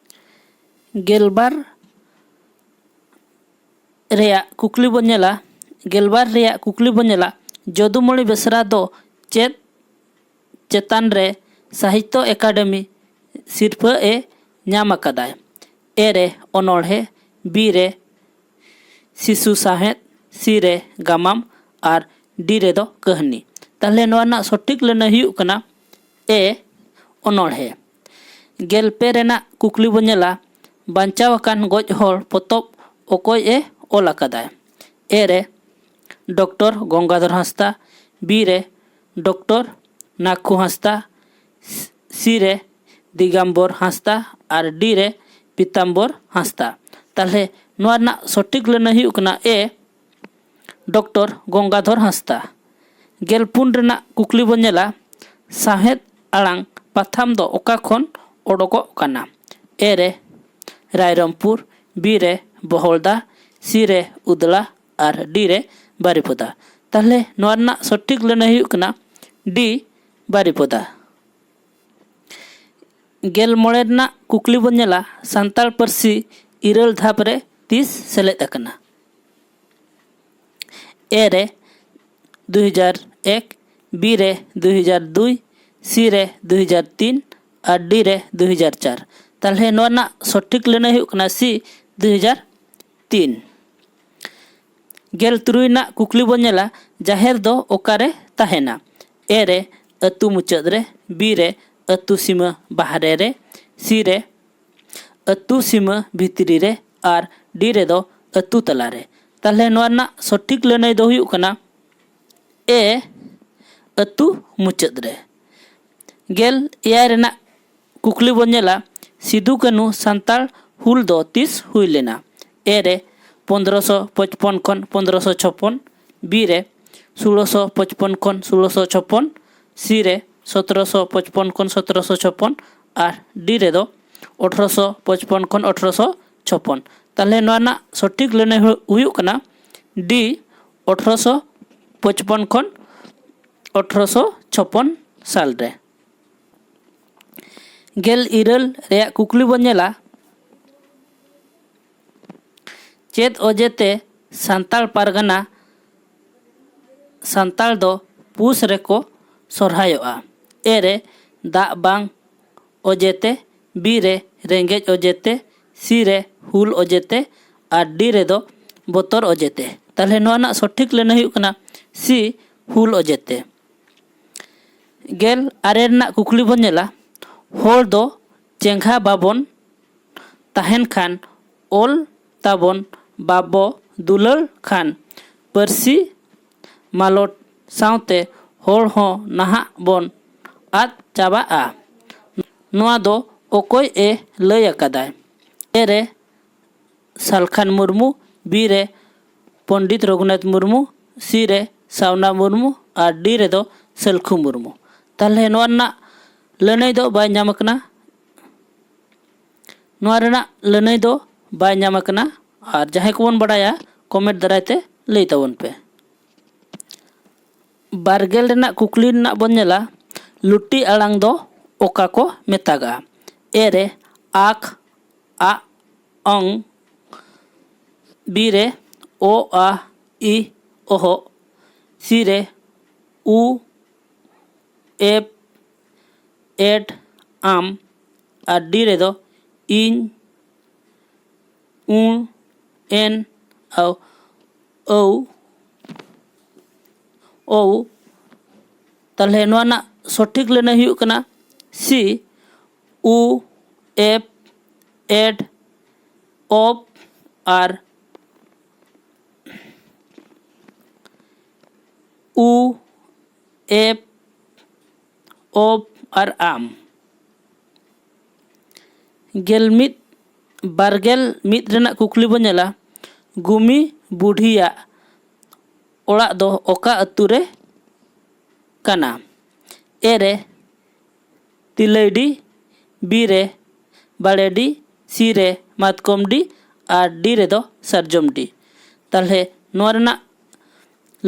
ᱜᱮᱞᱵᱟᱨ ᱨᱮᱭᱟᱜ ᱠᱩᱠᱞᱤ ᱵᱚᱱ ᱧᱮᱞᱟ᱾ ᱜᱮᱞᱵᱟᱨ ᱨᱮᱭᱟᱜ ᱠᱩᱠᱞᱤ ᱵᱚᱱ ᱧᱮᱞᱟ, ᱡᱚᱫᱩᱢᱚᱬᱤ ᱵᱮᱥᱨᱟ ᱫᱚ ᱪᱮᱫ ᱪᱮᱛᱟᱱ ᱨᱮ ᱥᱟᱦᱤᱛᱛᱚ ᱮᱠᱟᱰᱮᱢᱤ ᱥᱤᱨᱯᱷᱟᱹ ᱮ ᱧᱟᱢ ᱟᱠᱟᱫᱟᱭ? ᱮ ᱨᱮ ᱚᱱᱚᱬᱦᱮ, ᱵᱤ ᱨᱮ ᱥᱤᱥᱩ ᱥᱟᱶᱦᱮᱫ, ᱥᱤ ᱨᱮ ᱜᱟᱢᱟᱢ ᱟᱨ ᱰᱤ ᱨᱮᱫᱚ ᱠᱟᱹᱦᱱᱤ᱾ ᱛᱟᱦᱚᱞᱮ ᱱᱚᱣᱟ ᱨᱮᱱᱟᱜ ᱥᱚᱴᱷᱤᱠ ᱞᱟᱹᱱᱟᱹᱭ ᱦᱩᱭᱩᱜ ᱠᱟᱱᱟ ᱮ, ᱚᱱᱚᱬᱦᱮ᱾ ᱜᱮᱞ ᱯᱮ ᱨᱮᱱᱟᱜ ᱠᱩᱠᱞᱤ ᱵᱚᱱ ᱧᱮᱞᱟ, ᱵᱟᱧᱪᱟᱣ ᱟᱠᱟᱱ ᱜᱚᱡ ᱦᱚᱲ ᱯᱚᱛᱚᱵ ᱚᱠᱚᱭ ᱮ ᱚᱞ ᱟᱠᱟᱫᱟᱭ? ᱮ ᱨᱮ ᱰᱚᱠᱴᱚᱨ ᱜᱚᱝᱜᱟᱫᱷᱚᱨ ᱦᱟᱸᱥᱫᱟ, ᱵᱤ ᱨᱮ ᱰᱚᱠᱴᱚᱨ ᱱᱟᱠᱷᱩ ᱦᱟᱸᱥᱫᱟ, ᱥᱤ ᱨᱮ ᱫᱤᱜᱟᱢᱵᱚᱨ ᱦᱟᱸᱥᱫᱟ ᱟᱨ ᱰᱤ ᱨᱮ ᱯᱤᱛᱟᱢᱵᱚᱨ ᱦᱟᱸᱥᱫᱟ᱾ ᱛᱟᱦᱚᱞᱮ ᱱᱚᱣᱟ ᱨᱮᱱᱟᱜ ᱥᱚᱴᱷᱤᱠ ᱞᱟᱹᱱᱟᱹᱭ ᱦᱩᱭᱩᱜ ᱠᱟᱱᱟ ᱮ, ᱰᱚᱠᱴᱚᱨ ᱜᱚᱝᱜᱟᱫᱷᱚᱨ ᱦᱟᱸᱥᱫᱟ᱾ ᱜᱮᱞ ᱯᱩᱱ ᱨᱮᱱᱟᱜ ᱠᱩᱠᱞᱤ ᱵᱚᱱ ᱧᱮᱞᱟ, ᱥᱟᱶᱦᱮᱫ ᱟᱲᱟᱝ ᱯᱟᱛᱷᱟᱢ ᱫᱚ ᱚᱠᱟ ᱠᱷᱚᱱ ᱚᱰᱚᱠᱚᱜ ᱠᱟᱱᱟ? ᱮ ᱨᱮ ᱨᱟᱭᱨᱚᱝᱯᱩᱨ, ᱵᱤ ᱨᱮ ᱵᱚᱦᱚᱲᱫᱟ, ᱥᱤ ᱨᱮ ᱩᱫᱽᱞᱟ ᱟᱨ ᱰᱤ ᱨᱮ ᱵᱟᱨᱤᱯᱚᱫᱟ᱾ ᱛᱟᱦᱚᱞᱮ ᱱᱚᱣᱟ ᱨᱮᱱᱟᱜ ᱥᱚᱴᱷᱤᱠ ᱞᱟᱹᱱᱟᱹᱭ ᱦᱩᱭᱩᱜ ᱠᱟᱱᱟ ᱰᱤ, ᱵᱟᱨᱤᱯᱚᱫᱟ᱾ ᱜᱮᱞ ᱢᱚᱬᱮ ᱨᱮᱱᱟᱜ ᱠᱩᱠᱞᱤ ᱵᱚᱱ ᱧᱮᱞᱟ, ᱥᱟᱱᱛᱟᱲ ᱯᱟᱹᱨᱥᱤ ᱤᱨᱟᱹᱞ ᱫᱷᱟᱯ ᱨᱮ ᱛᱤᱥ ᱥᱮᱞᱮᱫ ᱟᱠᱟᱱᱟ? ᱮ ᱨᱮ ᱫᱩ ᱦᱟᱡᱟᱨ ᱮᱠ, ᱵᱤ ᱨᱮ ᱫᱩ ᱦᱟᱡᱟᱨ ᱫᱩᱭ, ᱥᱤ ᱨᱮ ᱫᱩ ᱦᱟᱡᱟᱨ ᱛᱤᱱ ᱟᱨ ᱰᱤ ᱨᱮ ᱫᱩ ᱦᱟᱡᱟᱨ ᱪᱟᱨ᱾ ᱛᱟᱦᱚᱞᱮ ᱱᱚᱣᱟ ᱨᱮᱱᱟᱜ ᱥᱚᱴᱷᱤᱠ ᱞᱟᱹᱱᱟᱹᱭ ᱦᱩᱭᱩᱜ ᱠᱟᱱᱟ ᱥᱤ, ᱫᱩ ᱦᱟᱡᱟᱨ ᱛᱤᱱ᱾ ᱜᱮᱞ ᱛᱩᱨᱩᱭ ᱨᱮᱱᱟᱜ ᱠᱩᱠᱞᱤ ᱵᱚᱱ ᱧᱮᱞᱟ, ᱡᱟᱦᱮᱨ ᱫᱚ ᱚᱠᱟᱨᱮ ᱛᱟᱦᱮᱱᱟ? ᱮ ᱨᱮ ᱟᱹᱛᱩ ᱢᱩᱪᱟᱹᱫ ᱨᱮ, ᱵᱤ ᱨᱮ ᱟᱹᱛᱩ ᱥᱤᱢᱟᱹ ᱵᱟᱦᱨᱮ ᱨᱮ, ᱥᱤ ᱨᱮ ᱟᱹᱛᱩ ᱥᱤᱢᱟᱹ ᱵᱷᱤᱛᱨᱤ ᱨᱮ ᱟᱨ ᱰᱤ ᱨᱮᱫᱚ ᱟᱹᱛᱩ ᱛᱟᱞᱟᱨᱮ᱾ ᱛᱟᱦᱚᱞᱮ ᱱᱚᱣᱟ ᱨᱮᱱᱟᱜ ᱥᱚᱴᱷᱤᱠ ᱞᱟᱹᱱᱟᱹᱭ ᱫᱚ ᱦᱩᱭᱩᱜ ᱠᱟᱱᱟ ᱮ, ᱟᱹᱛᱩ ᱢᱩᱪᱟᱹᱫ ᱨᱮ᱾ ᱜᱮᱞ ᱮᱭᱟᱭ ᱨᱮᱱᱟᱜ ᱠᱩᱠᱞᱤ ᱵᱚᱱ ᱧᱮᱞᱟ, ᱥᱤᱫᱩ ᱠᱟᱹᱱᱦᱩ ᱥᱟᱱᱛᱟᱲ ᱦᱩᱞ ᱫᱚ ᱛᱤᱥ ᱦᱩᱭ ᱞᱮᱱᱟ? ᱮ ᱨᱮ ᱯᱚᱱᱫᱽᱨᱚᱥᱚ ᱯᱚᱪᱯᱚᱱ ᱠᱷᱚᱱ ᱯᱚᱱᱫᱽᱨᱚᱥᱚ ᱪᱷᱚᱯᱚᱱ, ᱵᱤ ᱨᱮ ᱥᱳᱞᱳᱥᱚ ᱯᱚᱪᱯᱚᱱ ᱠᱷᱚᱱ ᱥᱳᱞᱳᱥᱚ ᱪᱷᱚᱯᱚᱱ, ᱥᱤ ᱨᱮ ᱥᱚᱛᱨᱚᱥᱚ ᱯᱚᱪᱯᱚᱱ ᱠᱷᱚᱱ ᱥᱚᱛᱨᱚᱥᱚ ᱪᱷᱚᱯᱚᱱ ᱟᱨ ᱰᱤ ᱨᱮᱫᱚ ᱟᱴᱷᱨᱚᱥᱚ ᱯᱚᱪᱯᱚᱱ ᱠᱷᱚᱱ ᱟᱴᱷᱨᱚᱥᱚ ᱪᱷᱚᱯᱚᱱ᱾ ᱛᱟᱦᱚᱞᱮ ᱱᱚᱣᱟ ᱨᱮᱱᱟᱜ ᱥᱚᱴᱷᱤᱠ ᱞᱟᱹᱱᱟᱹᱭ ᱦᱩ-, ᱦᱩᱭᱩᱜ ᱠᱟᱱᱟ ᱰᱤ, ᱟᱴᱷᱨᱚᱥᱚ ᱯᱚᱪᱯᱚᱱ ᱠᱷᱚᱱ ᱟᱴᱷᱨᱚᱥᱚ ᱪᱷᱚᱯᱚᱱ ᱥᱟᱞ ᱨᱮ᱾ ᱜᱮᱞ ᱤᱨᱟᱹᱞ ᱨᱮᱭᱟᱜ ᱠᱩᱠᱞᱤ ᱵᱚᱱ ᱧᱮᱞᱟ, ᱪᱮᱫ ᱚᱡᱮᱛᱮ ᱥᱟᱱᱛᱟᱲ ᱯᱟᱨᱜᱟᱱᱟ ᱥᱟᱱᱛᱟᱲ ᱫᱚ ᱯᱩᱥ ᱨᱮᱠᱚ ᱥᱚᱨᱦᱟᱭᱚᱜᱼᱟ? ᱮ ᱨᱮ ᱫᱟᱜ ᱵᱟᱝ ᱚᱡᱮᱛᱮ, ᱵᱤ ᱨᱮ ᱨᱮᱸᱜᱮᱡ ᱚᱡᱮᱛᱮ, ᱥᱤ ᱨᱮ ᱦᱩᱞ ᱚᱡᱮᱛᱮ ᱟᱨ ᱰᱤ ᱨᱮᱫᱚ ᱵᱚᱛᱚᱨ ᱚᱡᱮᱛᱮ᱾ ᱛᱟᱦᱚᱞᱮ ᱱᱚᱣᱟ ᱨᱮᱱᱟᱜ ᱥᱚᱴᱷᱤᱠ ᱞᱟᱹᱱᱟᱹᱭ ᱦᱩᱭᱩᱜ ᱠᱟᱱᱟ ᱥᱤ, ᱦᱩᱞ ᱚᱡᱮᱛᱮ᱾ ᱜᱮᱞ ᱟᱨᱮ ᱨᱮᱱᱟᱜ ᱠᱩᱠᱞᱤ ᱵᱚᱱ ᱧᱮᱞᱟ, ᱦᱚᱲ ᱫᱚ ᱪᱮᱸᱜᱷᱟ ᱵᱟᱵᱚᱱ ᱛᱟᱦᱮᱱ ᱠᱷᱟᱱ, ᱚᱞ ᱛᱟᱵᱚᱱ ᱵᱟᱵᱚ ᱫᱩᱞᱟᱹᱲ ᱠᱷᱟᱱ, ᱯᱟᱹᱨᱥᱤ ᱢᱟᱞᱚᱴ ᱥᱟᱶᱛᱮ ᱦᱚᱲ ᱦᱚᱸ ᱱᱟᱦᱟᱜ ᱵᱚᱱ ᱟᱫ ᱪᱟᱵᱟᱜᱼᱟ᱾ ᱱᱚᱣᱟ ᱫᱚ ᱚᱠᱚᱭ ᱮ ᱞᱟᱹᱭ ᱟᱠᱟᱫᱟᱭ? ᱮ ᱨᱮ ᱥᱟᱞᱠᱷᱟᱱ ᱢᱩᱨᱢᱩ, ᱵᱤ ᱨᱮ ᱯᱚᱱᱰᱤᱛ ᱨᱚᱜᱷᱩᱱᱟᱛᱷ ᱢᱩᱨᱢᱩ, ᱥᱤ ᱨᱮ ᱥᱟᱣᱱᱟ ᱢᱩᱨᱢᱩ ᱟᱨ ᱰᱤ ᱨᱮᱫᱚ ᱥᱟᱹᱞᱠᱷᱩ ᱢᱩᱨᱢᱩ᱾ ᱛᱟᱦᱚᱞᱮ ᱱᱚᱣᱟ ᱨᱮᱱᱟᱜ ᱞᱟᱹᱱᱟᱹᱭ ᱫᱚ ᱵᱟᱭ ᱧᱟᱢ ᱟᱠᱟᱱᱟ᱾ ᱱᱚᱣᱟ ᱨᱮᱱᱟᱜ ᱞᱟᱹᱱᱟᱹᱭ ᱫᱚ ᱵᱟᱭ ᱧᱟᱢ ᱟᱠᱟᱱᱟ᱾ ᱟᱨ ᱡᱟᱦᱟᱸᱭ ᱠᱚᱵᱚᱱ ᱵᱟᱲᱟᱭᱟ, ᱠᱚᱢᱮᱱᱴ ᱫᱟᱨᱟᱭ ᱛᱮ ᱞᱟᱹᱭ ᱛᱟᱵᱚᱱ ᱯᱮ᱾ ᱵᱟᱨᱜᱮᱞ ᱨᱮᱱᱟᱜ ᱠᱩᱠᱞᱤ ᱨᱮᱱᱟᱜ ᱵᱚᱱ ᱧᱮᱞᱟ, ᱞᱩᱴᱤ ᱟᱲᱟᱝ ᱫᱚ ᱚᱠᱟ ᱠᱚ ᱢᱮᱛᱟᱜᱟᱜᱼᱟ? ᱮ ᱨᱮ ᱟᱠ, ᱟᱜ, ᱚᱝ, ᱵᱤ ᱨᱮ ᱚ ᱟ ᱤ ᱚᱦᱚᱜ, ᱥᱤ ᱨᱮ ᱩ ᱮᱯ ᱮᱰ ᱟᱢ, ᱟᱨ ᱰᱤ ᱨᱮᱫᱚ ᱤᱧ ᱩ ᱮᱱ ᱟᱣ ᱟᱹᱣ ᱚᱣ᱾ ᱛᱟᱦᱚᱞᱮ ᱱᱚᱣᱟ ᱨᱮᱱᱟᱜ ᱥᱚᱴᱷᱤᱠ ᱞᱟᱹᱱᱟᱹᱭ ᱦᱩᱭᱩᱜ ᱠᱟᱱᱟ ᱥᱤ, ᱩ ᱮᱯ ᱮᱰ ᱚᱯ ᱟᱨ ᱩ ᱮᱯ ᱚᱯ ᱟᱨ ᱟᱢ᱾ ᱜᱮᱞ ᱢᱤᱫ, ᱵᱟᱨ ᱜᱮᱞ ᱢᱤᱫ ᱨᱮᱱᱟᱜ ᱠᱩᱠᱞᱤ ᱵᱚᱱ ᱧᱮᱞᱟ, ᱜᱩᱢᱤ ᱵᱩᱰᱷᱤᱭᱟᱜ ᱚᱲᱟᱜ ᱫᱚ ᱚᱠᱟ ᱟᱹᱛᱩ ᱨᱮ ᱠᱟᱱᱟ? ᱮ ᱨᱮ ᱛᱤᱞᱟᱹᱭᱰᱤ, ᱵᱤ ᱨᱮ ᱵᱟᱲᱮᱰᱤ, ᱥᱤ ᱨᱮ ᱢᱟᱛᱠᱚᱢᱰᱤ ᱟᱨ ᱰᱤ ᱨᱮᱫᱚ ᱥᱟᱨᱡᱚᱢᱰᱤ᱾ ᱛᱟᱦᱚᱞᱮ ᱱᱚᱣᱟ ᱨᱮᱱᱟᱜ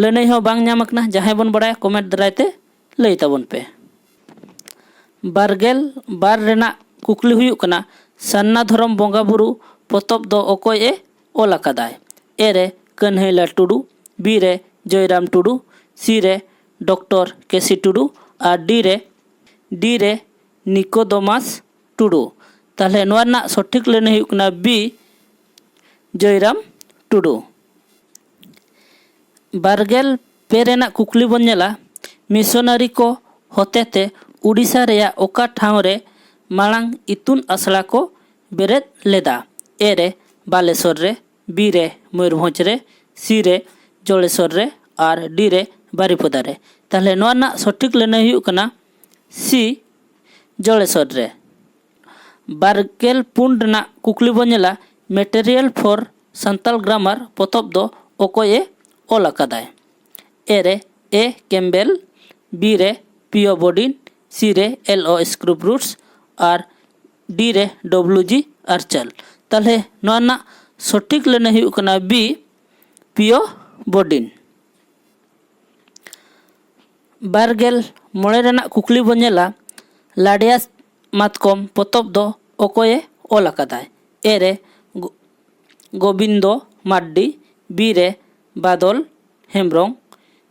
ᱞᱟᱹᱱᱟᱹᱭ ᱦᱚᱸ ᱵᱟᱝ ᱧᱟᱢ ᱟᱠᱟᱱᱟ᱾ ᱡᱟᱦᱟᱸᱭ ᱵᱚᱱ ᱵᱟᱲᱟᱭᱟ, ᱠᱚᱢᱮᱱᱴ ᱫᱟᱨᱟᱭ ᱛᱮ ᱞᱟᱹᱭ ᱛᱟᱵᱚᱱ ᱯᱮ᱾ ᱵᱟᱨ ᱜᱮᱞ ᱵᱟᱨ ᱨᱮᱱᱟᱜ ᱠᱩᱠᱞᱤ ᱦᱩᱭᱩᱜ ᱠᱟᱱᱟ, ᱥᱟᱨᱱᱟ ᱫᱷᱚᱨᱚᱢ ᱵᱚᱸᱜᱟ ᱵᱩᱨᱩ ᱯᱚᱛᱚᱵ ᱫᱚ ᱚᱠᱚᱭ ᱮ ᱚᱞ ᱟᱠᱟᱫᱟᱭ? ᱮ ᱨᱮ ᱠᱟᱹᱱᱦᱟᱹᱭᱞᱟᱞ ᱴᱩᱰᱩ, ᱵᱤ ᱨᱮ ᱡᱚᱭᱨᱟᱢ ᱴᱩᱰᱩ, ᱥᱤ ᱨᱮ ᱰᱚᱠᱴᱚᱨ ᱠᱮ ᱥᱤ ᱴᱩᱰᱩ ᱟᱨ ᱰᱤ ᱨᱮ, ᱰᱤ ᱨᱮ ᱱᱤᱠᱳᱫᱚᱢᱟᱥ ᱴᱩᱰᱩ᱾ ᱛᱟᱦᱚᱞᱮ ᱱᱚᱣᱟ ᱨᱮᱱᱟᱜ ᱥᱚᱴᱷᱤᱠ ᱞᱟᱹᱱᱟᱹᱭ ᱦᱩᱭᱩᱜ ᱠᱟᱱᱟ ᱵᱤ, ᱡᱚᱭᱨᱟᱢ ᱴᱩᱰᱩ᱾ ᱵᱟᱨ ᱜᱮᱞ ᱯᱮ ᱨᱮᱱᱟᱜ ᱠᱩᱠᱞᱤ ᱵᱚᱱ ᱧᱮᱞᱟ, ᱢᱤᱥᱚᱱᱟᱨᱤ ᱠᱚ ᱦᱚᱛᱮᱛᱮ ᱩᱰᱤᱥᱟ ᱨᱮᱭᱟᱜ ᱚᱠᱟ ᱴᱷᱟᱶ ᱨᱮ ᱢᱟᱲᱟᱝ ᱤᱛᱩᱱ ᱟᱥᱲᱟ ᱠᱚ ᱵᱮᱨᱮᱫ ᱞᱮᱫᱟ? ᱮ ᱨᱮ ᱵᱟᱞᱮᱥᱚᱨ ᱨᱮ, ᱵᱤ ᱨᱮ ᱢᱚᱭᱩᱨᱵᱷᱚᱸᱡᱽ ᱨᱮ, ᱥᱤ ᱨᱮ ᱡᱚᱲᱮᱥᱚᱨ ᱨᱮ ᱟᱨ ᱰᱤ ᱨᱮ ᱵᱟᱨᱤᱯᱚᱫᱟ ᱨᱮ᱾ ᱛᱟᱦᱚᱞᱮ ᱱᱚᱣᱟ ᱨᱮᱱᱟᱜ ᱥᱚᱴᱷᱤᱠ ᱞᱟᱹᱱᱟᱹᱭ ᱦᱩᱭᱩᱜ ᱠᱟᱱᱟ ᱥᱤ, ᱡᱚᱲᱮᱥᱚᱨ ᱨᱮ᱾ ᱵᱟᱨ ᱜᱮᱞ ᱯᱩᱱ ᱨᱮᱱᱟᱜ ᱠᱩᱠᱞᱤ ᱵᱚᱱ ᱧᱮᱞᱟ, Material for Santal Grammar ᱯᱚᱛᱚᱵ ᱫᱚ ᱚᱠᱚᱭ ᱮ ᱚᱞ ᱟᱠᱟᱫᱟᱭ? ᱮ ᱨᱮ ᱮ ᱠᱮᱢᱵᱮᱞ, ᱵᱤ ᱨᱮ ᱯᱤ ᱳ ᱵᱚᱰᱤᱱ, ᱥᱤ ᱨᱮ ᱮᱞ ᱳ ᱥᱠᱨᱩᱯ ᱨᱩᱴᱥ ᱟᱨ ᱰᱤ ᱨᱮ ᱰᱚᱵᱞᱩ ᱡᱤ ᱟᱨᱪᱟᱞ᱾ ᱛᱟᱦᱚᱞᱮ ᱱᱚᱣᱟ ᱨᱮᱱᱟᱜ ᱥᱚᱴᱷᱤᱠ ᱞᱟᱹᱱᱟᱹᱭ ᱦᱩᱭᱩᱜ ᱠᱟᱱᱟ ᱵᱤ, ᱯᱤ ᱳ ᱵᱚᱰᱤᱱ᱾ ᱵᱟᱨ ᱜᱮᱞ ᱢᱚᱬᱮ ᱨᱮᱱᱟᱜ ᱠᱩᱠᱞᱤ ᱵᱚᱱ ᱧᱮᱞᱟ, ᱞᱟᱰᱮᱭᱟ ᱢᱟᱛᱠᱚᱢ ᱯᱚᱛᱚᱵ ᱫᱚ ᱚᱠᱚᱭᱮ ᱚᱞ ᱟᱠᱟᱫᱟᱭ? ᱮ ᱨᱮ ᱜᱳᱵᱤᱱᱫᱚ ᱢᱟᱨᱰᱤ, ᱵᱤ ᱨᱮ ᱵᱟᱫᱚᱞ ᱦᱮᱢᱵᱨᱚᱢ,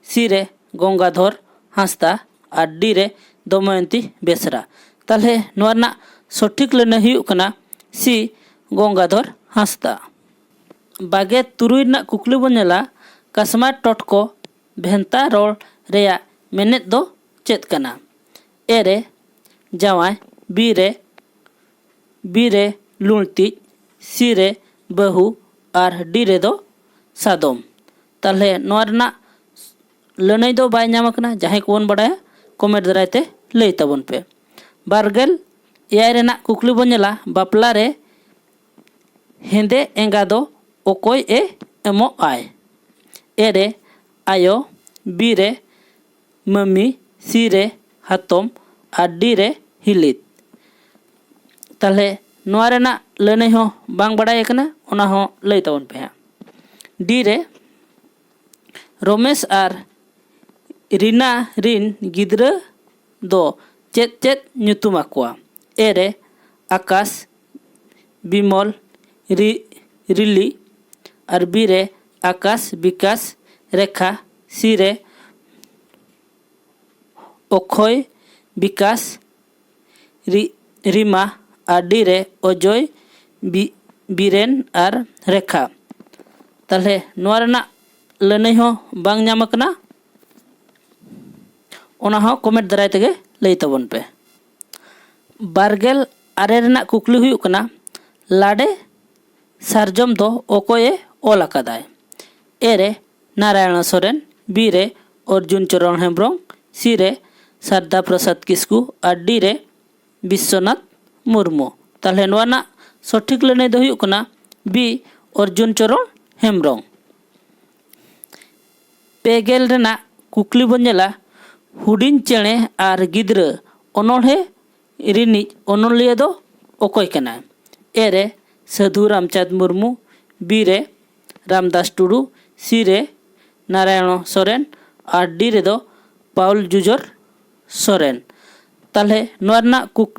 ᱥᱤ ᱨᱮ ᱜᱚᱝᱜᱟᱫᱷᱚᱨ ᱦᱟᱸᱥᱫᱟ ᱟᱨ ᱰᱤ ᱨᱮ ᱫᱚᱢᱚᱭᱚᱱᱛᱤ ᱵᱮᱥᱨᱟ᱾ ᱛᱟᱦᱚᱞᱮ ᱱᱚᱣᱟ ᱨᱮᱱᱟᱜ ᱥᱚᱴᱷᱤᱠ ᱞᱟᱹᱱᱟᱹᱭ ᱦᱩᱭᱩᱜ ᱠᱟᱱᱟ ᱥᱤ, ᱜᱚᱝᱜᱟᱫᱷᱚᱨ ᱦᱟᱸᱥᱫᱟ᱾ ᱵᱟᱜᱮ ᱛᱩᱨᱩᱭ ᱨᱮᱱᱟᱜ ᱠᱩᱠᱞᱤ ᱵᱚᱱ ᱧᱮᱞᱟ, ᱠᱟᱥᱢᱟᱨ ᱴᱚᱴᱠᱚ ᱵᱷᱮᱱᱛᱟ ᱨᱚᱲ ᱨᱮᱭᱟᱜ ᱢᱮᱱᱮᱫ ᱫᱚ ᱪᱮᱫ ᱠᱟᱱᱟ? ᱮ ᱨᱮ ᱡᱟᱶᱟᱭ, ᱵᱤ ᱨᱮ ᱵᱤ ᱨᱮ ᱞᱩᱬᱛᱤᱡ, ᱥᱤ ᱨᱮ ᱵᱟᱹᱦᱩ ᱟᱨ ᱰᱤ ᱨᱮᱫᱚ ᱥᱟᱫᱚᱢ᱾ ᱛᱟᱦᱚᱞᱮ ᱱᱚᱣᱟ ᱨᱮᱱᱟᱜ ᱞᱟᱹᱱᱟᱹᱭ ᱫᱚ ᱵᱟᱭ ᱧᱟᱢ ᱟᱠᱟᱱᱟ᱾ ᱡᱟᱦᱟᱸᱭ ᱠᱚᱵᱚᱱ ᱵᱟᱲᱟᱭᱟ, ᱠᱚᱢᱮᱱᱴ ᱫᱟᱨᱟᱭ ᱛᱮ ᱞᱟᱹᱭ ᱛᱟᱵᱚᱱ ᱯᱮ᱾ ᱵᱟᱨᱜᱮᱞ ᱮᱭᱟᱭ ᱨᱮᱱᱟᱜ ᱠᱩᱠᱞᱤ ᱵᱚᱱ ᱧᱮᱞᱟ, ᱵᱟᱯᱞᱟ ᱨᱮ ᱦᱮᱸᱫᱮ ᱮᱸᱜᱟ ᱫᱚ ᱚᱠᱚᱭ ᱮ ᱮᱢᱚᱜ ᱟᱭ? ᱮ ᱨᱮ ᱟᱭᱳ, ᱵᱤ ᱨᱮ ᱢᱟᱹᱢᱤ, ᱥᱤ ᱨᱮ ᱦᱟᱛᱚᱢ ᱟᱨ ᱰᱤ ᱨᱮ ᱦᱤᱞᱤᱛ᱾ ᱛᱟᱦᱚᱞᱮ ᱱᱚᱣᱟ ᱨᱮᱱᱟᱜ ᱞᱟᱹᱱᱟᱹᱭ ᱦᱚᱸ ᱵᱟᱝ ᱵᱟᱲᱟᱭ ᱟᱠᱟᱱᱟ, ᱚᱱᱟ ᱦᱚᱸ ᱞᱟᱹᱭ ᱛᱟᱵᱚᱱ ᱯᱮ ᱦᱟᱸᱜ᱾ ᱰᱤ ᱨᱮ ᱨᱚᱢᱮᱥ ᱟᱨ ᱨᱤᱱᱟ ᱨᱤᱱ ᱜᱤᱫᱽᱨᱟᱹ ᱫᱚ ᱪᱮᱫ ᱪᱮᱫ ᱧᱩᱛᱩᱢ ᱟᱠᱚᱣᱟ? ᱮ ᱨᱮ ᱟᱠᱟᱥ, ᱵᱤᱢᱚᱞ, ᱨᱤ ᱨᱤᱞᱤ ᱟᱨ ᱵᱤ ᱨᱮ ᱟᱠᱟᱥ, ᱵᱤᱠᱟᱥ, ᱨᱮᱠᱷᱟ, ᱥᱤ ᱨᱮ ᱚᱠᱷᱚᱭ, ᱵᱤᱠᱟᱥ, ᱨᱤ ᱨᱤᱢᱟ ᱟᱨ ᱰᱤ ᱨᱮ ᱚᱡᱚᱭ, ᱵᱤ ᱵᱤᱨᱮᱱ ᱟᱨ ᱨᱮᱠᱷᱟ᱾ ᱛᱟᱦᱚᱞᱮ ᱱᱚᱣᱟ ᱨᱮᱱᱟᱜ ᱞᱟᱹᱱᱟᱹᱭ ᱦᱚᱸ ᱵᱟᱝ ᱧᱟᱢ ᱟᱠᱟᱱᱟ, ᱚᱱᱟ ᱦᱚᱸ ᱠᱚᱢᱮᱱᱴ ᱫᱟᱨᱟᱭ ᱛᱮᱜᱮ ᱞᱟᱹᱭ ᱛᱟᱵᱚᱱ ᱯᱮ᱾ ᱵᱟᱨᱜᱮᱞ ᱟᱨᱮ ᱨᱮᱱᱟᱜ ᱠᱩᱠᱞᱤ ᱦᱩᱭᱩᱜ ᱠᱟᱱᱟ, ᱞᱟᱰᱮ ᱥᱟᱨᱡᱚᱢ ᱫᱚ ᱚᱠᱚᱭᱮ ᱚᱞ ᱟᱠᱟᱫᱟᱭ? ᱮ ᱨᱮ ᱱᱟᱨᱟᱭᱚᱬ ᱥᱚᱨᱮᱱ, ᱵᱤ ᱨᱮ ᱚᱨᱡᱩᱱ ᱪᱚᱨᱚᱬ ᱦᱮᱢᱵᱨᱚᱢ, ᱥᱤ ᱨᱮ ᱥᱟᱨᱫᱟ ᱯᱨᱚᱥᱟᱫᱽ ᱠᱤᱥᱠᱩ ᱟᱨ ᱰᱤ ᱨᱮ ᱵᱤᱥᱥᱚᱱᱟᱛᱷ ᱢᱩᱨᱢᱩ᱾ ᱛᱟᱦᱚᱞᱮ ᱱᱚᱣᱟ ᱨᱮᱱᱟᱜ ᱥᱚᱴᱷᱤᱠ ᱞᱟᱹᱱᱟᱹᱭ ᱫᱚ ᱦᱩᱭᱩᱜ ᱠᱟᱱᱟ ᱵᱤ, ᱚᱨᱡᱩᱱ ᱪᱚᱨᱚᱬ ᱦᱮᱢᱵᱨᱚᱢ᱾ ᱯᱮ ᱜᱮᱞ ᱨᱮᱱᱟᱜ ᱠᱩᱠᱞᱤ ᱵᱚᱱ ᱧᱮᱞᱟ, ᱦᱩᱰᱤᱧ ᱪᱮᱬᱮ ᱟᱨ ᱜᱤᱫᱽᱨᱟᱹ ᱚᱱᱚᱬᱦᱮ ᱨᱤᱱᱤᱡ ᱚᱱᱚᱞᱤᱭᱟᱹ ᱫᱚ ᱚᱠᱚᱭ ᱠᱟᱱᱟᱭ? ᱮ ᱨᱮ ᱥᱟᱹᱫᱷᱩ ᱨᱟᱢᱪᱟᱸᱫᱽ ᱢᱩᱨᱢᱩ, ᱵᱤ ᱨᱮ ᱨᱟᱢᱫᱟᱥ ᱴᱩᱰᱩ, ᱥᱤ ᱨᱮ ᱱᱟᱨᱟᱭᱚᱬ ᱥᱚᱨᱮᱱ ᱟᱨ ᱰᱤ ᱨᱮᱫᱚ ᱯᱟᱣᱩᱞ ᱡᱩᱡᱚᱨ ᱥᱚᱨᱮᱱ᱾ ᱛᱟᱦᱚᱞᱮ ᱱᱚᱣᱟ ᱨᱮᱱᱟᱜ ᱠᱩᱠ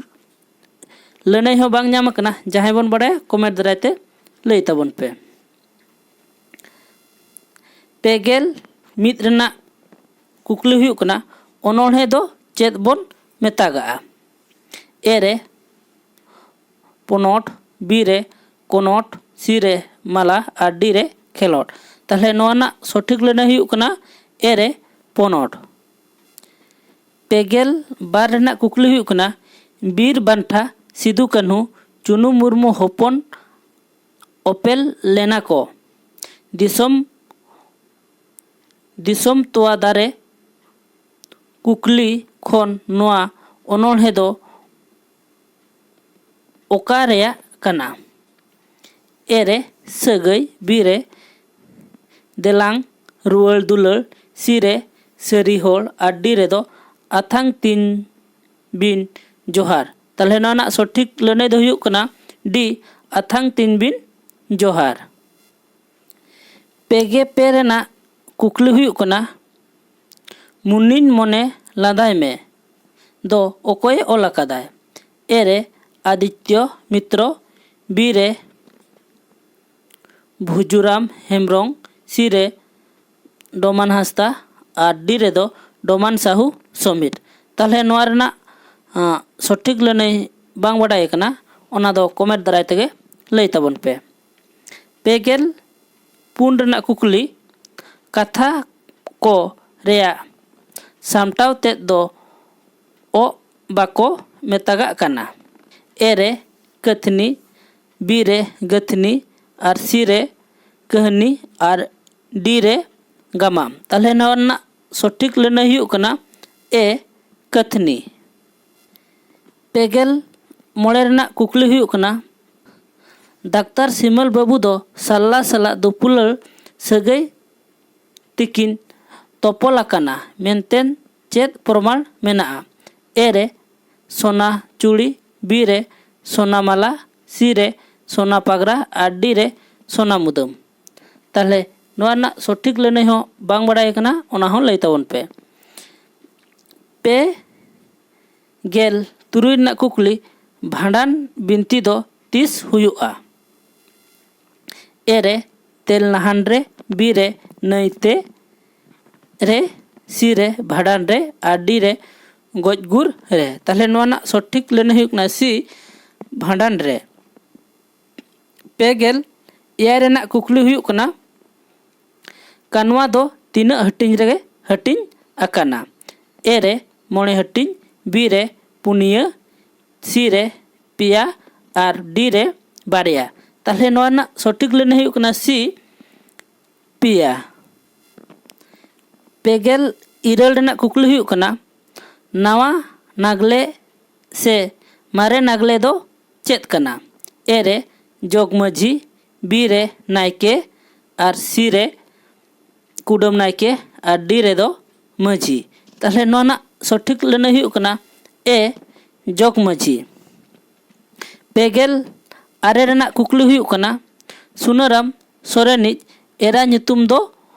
ᱞᱟᱹᱱᱟᱹᱭ ᱦᱚᱸ ᱵᱟᱝ ᱧᱟᱢ ᱟᱠᱟᱱᱟ᱾ ᱡᱟᱦᱟᱸᱭ ᱵᱚᱱ ᱵᱟᱲᱟᱭᱟ, ᱠᱚᱢᱮᱱᱴ ᱫᱟᱨᱟᱭ ᱛᱮ ᱞᱟᱹᱭ ᱛᱟᱵᱚᱱ ᱯᱮ᱾ ᱯᱮ ᱜᱮᱞ ᱢᱤᱫ ᱨᱮᱱᱟᱜ ᱠᱩᱠᱞᱤ ᱦᱩᱭᱩᱜ ᱠᱟᱱᱟ, ᱚᱱᱚᱬᱦᱮ ᱫᱚ ᱪᱮᱫ ᱵᱚᱱ ᱢᱮᱛᱟᱜᱟᱜᱼᱟ? ᱮ ᱨᱮ ᱯᱚᱱᱚᱴ, ᱵᱤ ᱨᱮ ᱠᱚᱱᱚᱴ, ᱥᱤ ᱨᱮ ᱢᱟᱞᱟ ᱟᱨ ᱰᱤ ᱨᱮ ᱠᱷᱮᱞᱚᱰ᱾ ᱛᱟᱦᱚᱞᱮ ᱱᱚᱣᱟ ᱨᱮᱱᱟᱜ ᱥᱚᱴᱷᱤᱠ ᱞᱟᱹᱱᱟᱹᱭ ᱦᱩᱭᱩᱜ ᱠᱟᱱᱟ ᱮ ᱨᱮ ᱯᱚᱱᱚᱴ᱾ ᱯᱮ ᱜᱮᱞ ᱵᱟᱨ ᱨᱮᱱᱟᱜ ᱠᱩᱠᱞᱤ ᱦᱩᱭᱩᱜ ᱠᱟᱱᱟ, ᱵᱤᱨ ᱵᱟᱱᱴᱟ ᱥᱤᱫᱩ ᱠᱟᱹᱱᱦᱩ ᱪᱩᱱᱩ ᱢᱩᱨᱢᱩ ᱦᱚᱯᱚᱱ ᱚᱯᱮᱞ ᱞᱮᱱᱟ ᱠᱚ ᱫᱤᱥᱚᱢ ᱫᱤᱥᱚᱢ ᱛᱚᱣᱟ ᱫᱟᱨᱮ ᱠᱩᱠᱞᱤ ᱠᱷᱚᱱ ᱱᱚᱣᱟ ᱚᱱᱚᱬᱦᱮ ᱫᱚ ᱚᱠᱟ ᱨᱮᱭᱟᱜ ᱠᱟᱱᱟ? ᱮ ᱨᱮ ᱥᱟᱹᱜᱟᱹᱭ, ᱵᱤ ᱨᱮ ᱫᱮᱞᱟᱝ ᱨᱩᱣᱟᱹᱲ ᱫᱩᱞᱟᱹᱲ, ᱥᱤ ᱨᱮ ᱥᱟᱹᱨᱤ ᱦᱚᱲ ᱟᱨ ᱰᱤ ᱨᱮᱫᱚ ᱟᱛᱷᱟᱝ ᱛᱤᱱ ᱵᱤᱱ ᱡᱚᱦᱟᱨ᱾ ᱛᱟᱦᱚᱞᱮ ᱱᱚᱣᱟ ᱨᱮᱱᱟᱜ ᱥᱚᱴᱷᱤᱠ ᱞᱟᱹᱱᱟᱹᱭ ᱫᱚ ᱦᱩᱭᱩᱜ ᱠᱟᱱᱟ ᱰᱤ, ᱟᱛᱷᱟᱝ ᱛᱤᱱ ᱵᱤᱱ ᱡᱚᱦᱟᱨ᱾ ᱯᱮ ᱜᱮ ᱯᱮ ᱨᱮᱱᱟᱜ ᱠᱩᱠᱞᱤ ᱦᱩᱭᱩᱜ ᱠᱟᱱᱟ, ᱢᱩᱱᱤᱧ ᱢᱚᱱᱮ ᱞᱟᱸᱫᱟᱭ ᱢᱮ ᱫᱚ ᱚᱠᱚᱭᱮ ᱚᱞ ᱟᱠᱟᱫᱟᱭ? ᱮ ᱨᱮ ᱟᱫᱤᱛᱭᱚ ᱢᱤᱛᱨᱚ, ᱵᱤ ᱨᱮ ᱵᱷᱩᱡᱩᱨᱟᱢ ᱦᱮᱢᱵᱨᱚᱢ, ᱥᱤ ᱨᱮ ᱰᱚᱢᱟᱱ ᱦᱟᱸᱥᱫᱟ ᱟᱨ ᱰᱤ ᱨᱮᱫᱚ ᱰᱚᱢᱟᱱ ᱥᱟᱦᱩ ᱥᱚᱢᱤᱨ᱾ ᱛᱟᱦᱚᱞᱮ ᱱᱚᱣᱟ ᱨᱮᱱᱟᱜ ᱟᱸ, ᱥᱚᱴᱷᱤᱠ ᱞᱟᱹᱱᱟᱹᱭ ᱵᱟᱝ ᱵᱟᱰᱟᱭ ᱟᱠᱟᱱᱟ, ᱚᱱᱟ ᱫᱚ ᱠᱚᱢᱮᱱᱴ ᱫᱟᱨᱟᱭ ᱛᱮᱜᱮ ᱞᱟᱹᱭ ᱛᱟᱵᱚᱱ ᱯᱮ᱾ ᱯᱮ ᱜᱮᱞ ᱯᱩᱱ ᱨᱮᱱᱟᱜ ᱠᱩᱠᱞᱤ, ᱠᱟᱛᱷᱟ ᱠᱚ ᱨᱮᱭᱟᱜ ᱥᱟᱢᱴᱟᱣ ᱛᱮᱫ ᱫᱚ ᱚᱜ ᱵᱟᱠᱚ ᱢᱮᱛᱟᱜᱟᱜ ᱠᱟᱱᱟ᱾ ᱮ ᱨᱮ ᱠᱟᱹᱛᱷᱱᱤ, ᱵᱤ ᱨᱮ ᱜᱟᱹᱛᱷᱱᱤ ᱟᱨ ᱥᱤ ᱨᱮ ᱠᱟᱹᱦᱱᱤ ᱟᱨ ᱰᱤ ᱨᱮ ᱜᱟᱢᱟᱢ᱾ ᱛᱟᱦᱚᱞᱮ ᱱᱚᱣᱟ ᱨᱮᱱᱟᱜ ᱥᱚᱴᱷᱤᱠ ᱞᱟᱹᱱᱟᱹᱭ ᱦᱩᱭᱩᱜ ᱠᱟᱱᱟ ᱮ, ᱠᱟᱹᱛᱷᱱᱤ᱾ ᱯᱮ ᱜᱮᱞ ᱢᱚᱬᱮ ᱨᱮᱱᱟᱜ ᱠᱩᱠᱞᱤ ᱦᱩᱭᱩᱜ ᱠᱟᱱᱟ, ᱰᱟᱠᱛᱟᱨ ᱥᱤᱢᱟᱹᱞ ᱵᱟᱹᱵᱩ ᱫᱚ ᱥᱟᱞᱞᱟ ᱥᱟᱞᱟᱜ ᱫᱩᱯᱩᱞᱟᱹᱲ ᱥᱟᱹᱜᱟᱹᱭ ᱛᱮᱠᱤᱱ ᱛᱚᱯᱚᱞ ᱟᱠᱟᱱᱟ ᱢᱮᱱᱛᱮ ᱪᱮᱫ ᱯᱨᱚᱢᱟᱬ ᱢᱮᱱᱟᱜᱼᱟ? ᱮ ᱨᱮ ᱥᱚᱱᱟ ᱪᱩᱲᱤ, ᱵᱤ ᱨᱮ ᱥᱚᱱᱟ ᱢᱟᱞᱟ, ᱥᱤ ᱨᱮ ᱥᱚᱱᱟ ᱯᱟᱜᱽᱨᱟ ᱟᱨ ᱰᱤ ᱨᱮ ᱥᱚᱱᱟ ᱢᱩᱫᱟᱹᱢ᱾ ᱛᱟᱦᱚᱞᱮ ᱱᱚᱣᱟ ᱨᱮᱱᱟᱜ ᱥᱚᱴᱷᱤᱠ ᱞᱟᱹᱱᱟᱹᱭ ᱦᱚᱸ ᱵᱟᱝ ᱵᱟᱲᱟᱭ ᱠᱟᱱᱟ, ᱚᱱᱟ ᱦᱚᱸ ᱞᱟᱹᱭ ᱛᱟᱵᱚᱱ ᱯᱮ᱾ ᱯᱮ ᱜᱮᱞ ᱛᱩᱨᱩᱭ ᱨᱮᱱᱟᱜ ᱠᱩᱠᱞᱤ, ᱵᱷᱟᱸᱰᱟᱱ ᱵᱤᱱᱛᱤ ᱫᱚ ᱛᱤᱥ ᱦᱩᱭᱩᱜᱼᱟ? ᱮ ᱨᱮ ᱛᱮᱞ ᱱᱟᱦᱟᱱ ᱨᱮ, ᱵᱤ ᱨᱮ ᱱᱟᱹᱭᱛᱮ ᱨᱮ, ᱥᱤ ᱨᱮ ᱵᱷᱟᱸᱰᱟᱱ ᱨᱮ ᱟᱨ ᱰᱤ ᱨᱮ ᱜᱚᱡ ᱜᱩᱨ ᱨᱮ᱾ ᱛᱟᱦᱚᱞᱮ ᱱᱚᱣᱟ ᱨᱮᱱᱟᱜ ᱥᱚᱴᱷᱤᱠ ᱞᱟᱹᱱᱟᱹᱭ ᱦᱩᱭᱩᱜ ᱠᱟᱱᱟ ᱥᱤ, ᱵᱷᱟᱸᱰᱟᱱ ᱨᱮ᱾ ᱯᱮ ᱜᱮᱞ ᱮᱭᱟᱭ ᱨᱮᱱᱟᱜ ᱠᱩᱠᱞᱤ ᱦᱩᱭᱩᱜ ᱠᱟᱱᱟ, ᱠᱟᱱᱣᱟ ᱫᱚ ᱛᱤᱱᱟᱹᱜ ᱦᱟᱹᱴᱤᱧ ᱨᱮᱜᱮ ᱦᱟᱹᱴᱤᱧ ᱟᱠᱟᱱᱟ? ᱮ ᱨᱮ ᱢᱚᱬᱮ ᱦᱟᱹᱴᱤᱧ, ᱵᱤ ᱨᱮ ᱯᱩᱱᱭᱟᱹ, ᱥᱤ ᱨᱮ ᱯᱮᱭᱟ ᱟᱨ ᱰᱤ ᱨᱮ ᱵᱟᱨᱭᱟ᱾ ᱛᱟᱦᱚᱞᱮ ᱱᱚᱣᱟ ᱨᱮᱱᱟᱜ ᱥᱚᱴᱷᱤᱠ ᱞᱟᱹᱱᱟᱹᱭ ᱦᱩᱭᱩᱜ ᱠᱟᱱᱟ ᱥᱤ, ᱯᱮᱭᱟ᱾ ᱯᱮ ᱜᱮᱞ ᱤᱨᱟᱹᱞ ᱨᱮᱱᱟᱜ ᱠᱩᱠᱞᱤ ᱦᱩᱭᱩᱜ ᱠᱟᱱᱟ, ᱱᱟᱣᱟ ᱱᱟᱜᱽᱞᱮ ᱥᱮ ᱢᱟᱨᱮ ᱱᱟᱜᱽᱞᱮ ᱫᱚ ᱪᱮᱫ ᱠᱟᱱᱟ? ᱮ ᱨᱮ ᱡᱚᱜᱽ ᱢᱟᱹᱡᱷᱤ, ᱵᱤ ᱨᱮ ᱱᱟᱭᱠᱮ ᱟᱨ ᱥᱤ ᱨᱮ ᱠᱩᱰᱟᱹᱢ ᱱᱟᱭᱠᱮ ᱟᱨ ᱰᱤ ᱨᱮᱫᱚ ᱢᱟᱹᱡᱷᱤ᱾ ᱛᱟᱦᱚᱞᱮ ᱱᱚᱣᱟ ᱨᱮᱱᱟᱜ ᱥᱚᱴᱷᱤᱠ ᱞᱟᱹᱱᱟᱹᱭ ᱦᱩᱭᱩᱜ ᱠᱟᱱᱟ ᱮ, ᱡᱚᱜᱽ ᱢᱟᱹᱡᱷᱤ᱾ ᱯᱮ ᱜᱮᱞ ᱟᱨᱮ ᱨᱮᱱᱟᱜ ᱠᱩᱠᱞᱤ ᱦᱩᱭᱩᱜ ᱠᱟᱱᱟ, ᱥᱩᱱᱟᱹᱨᱟᱢ ᱥᱚᱨᱮᱱᱤᱡ ᱮᱨᱟ ᱧᱩᱛᱩᱢ ᱫᱚ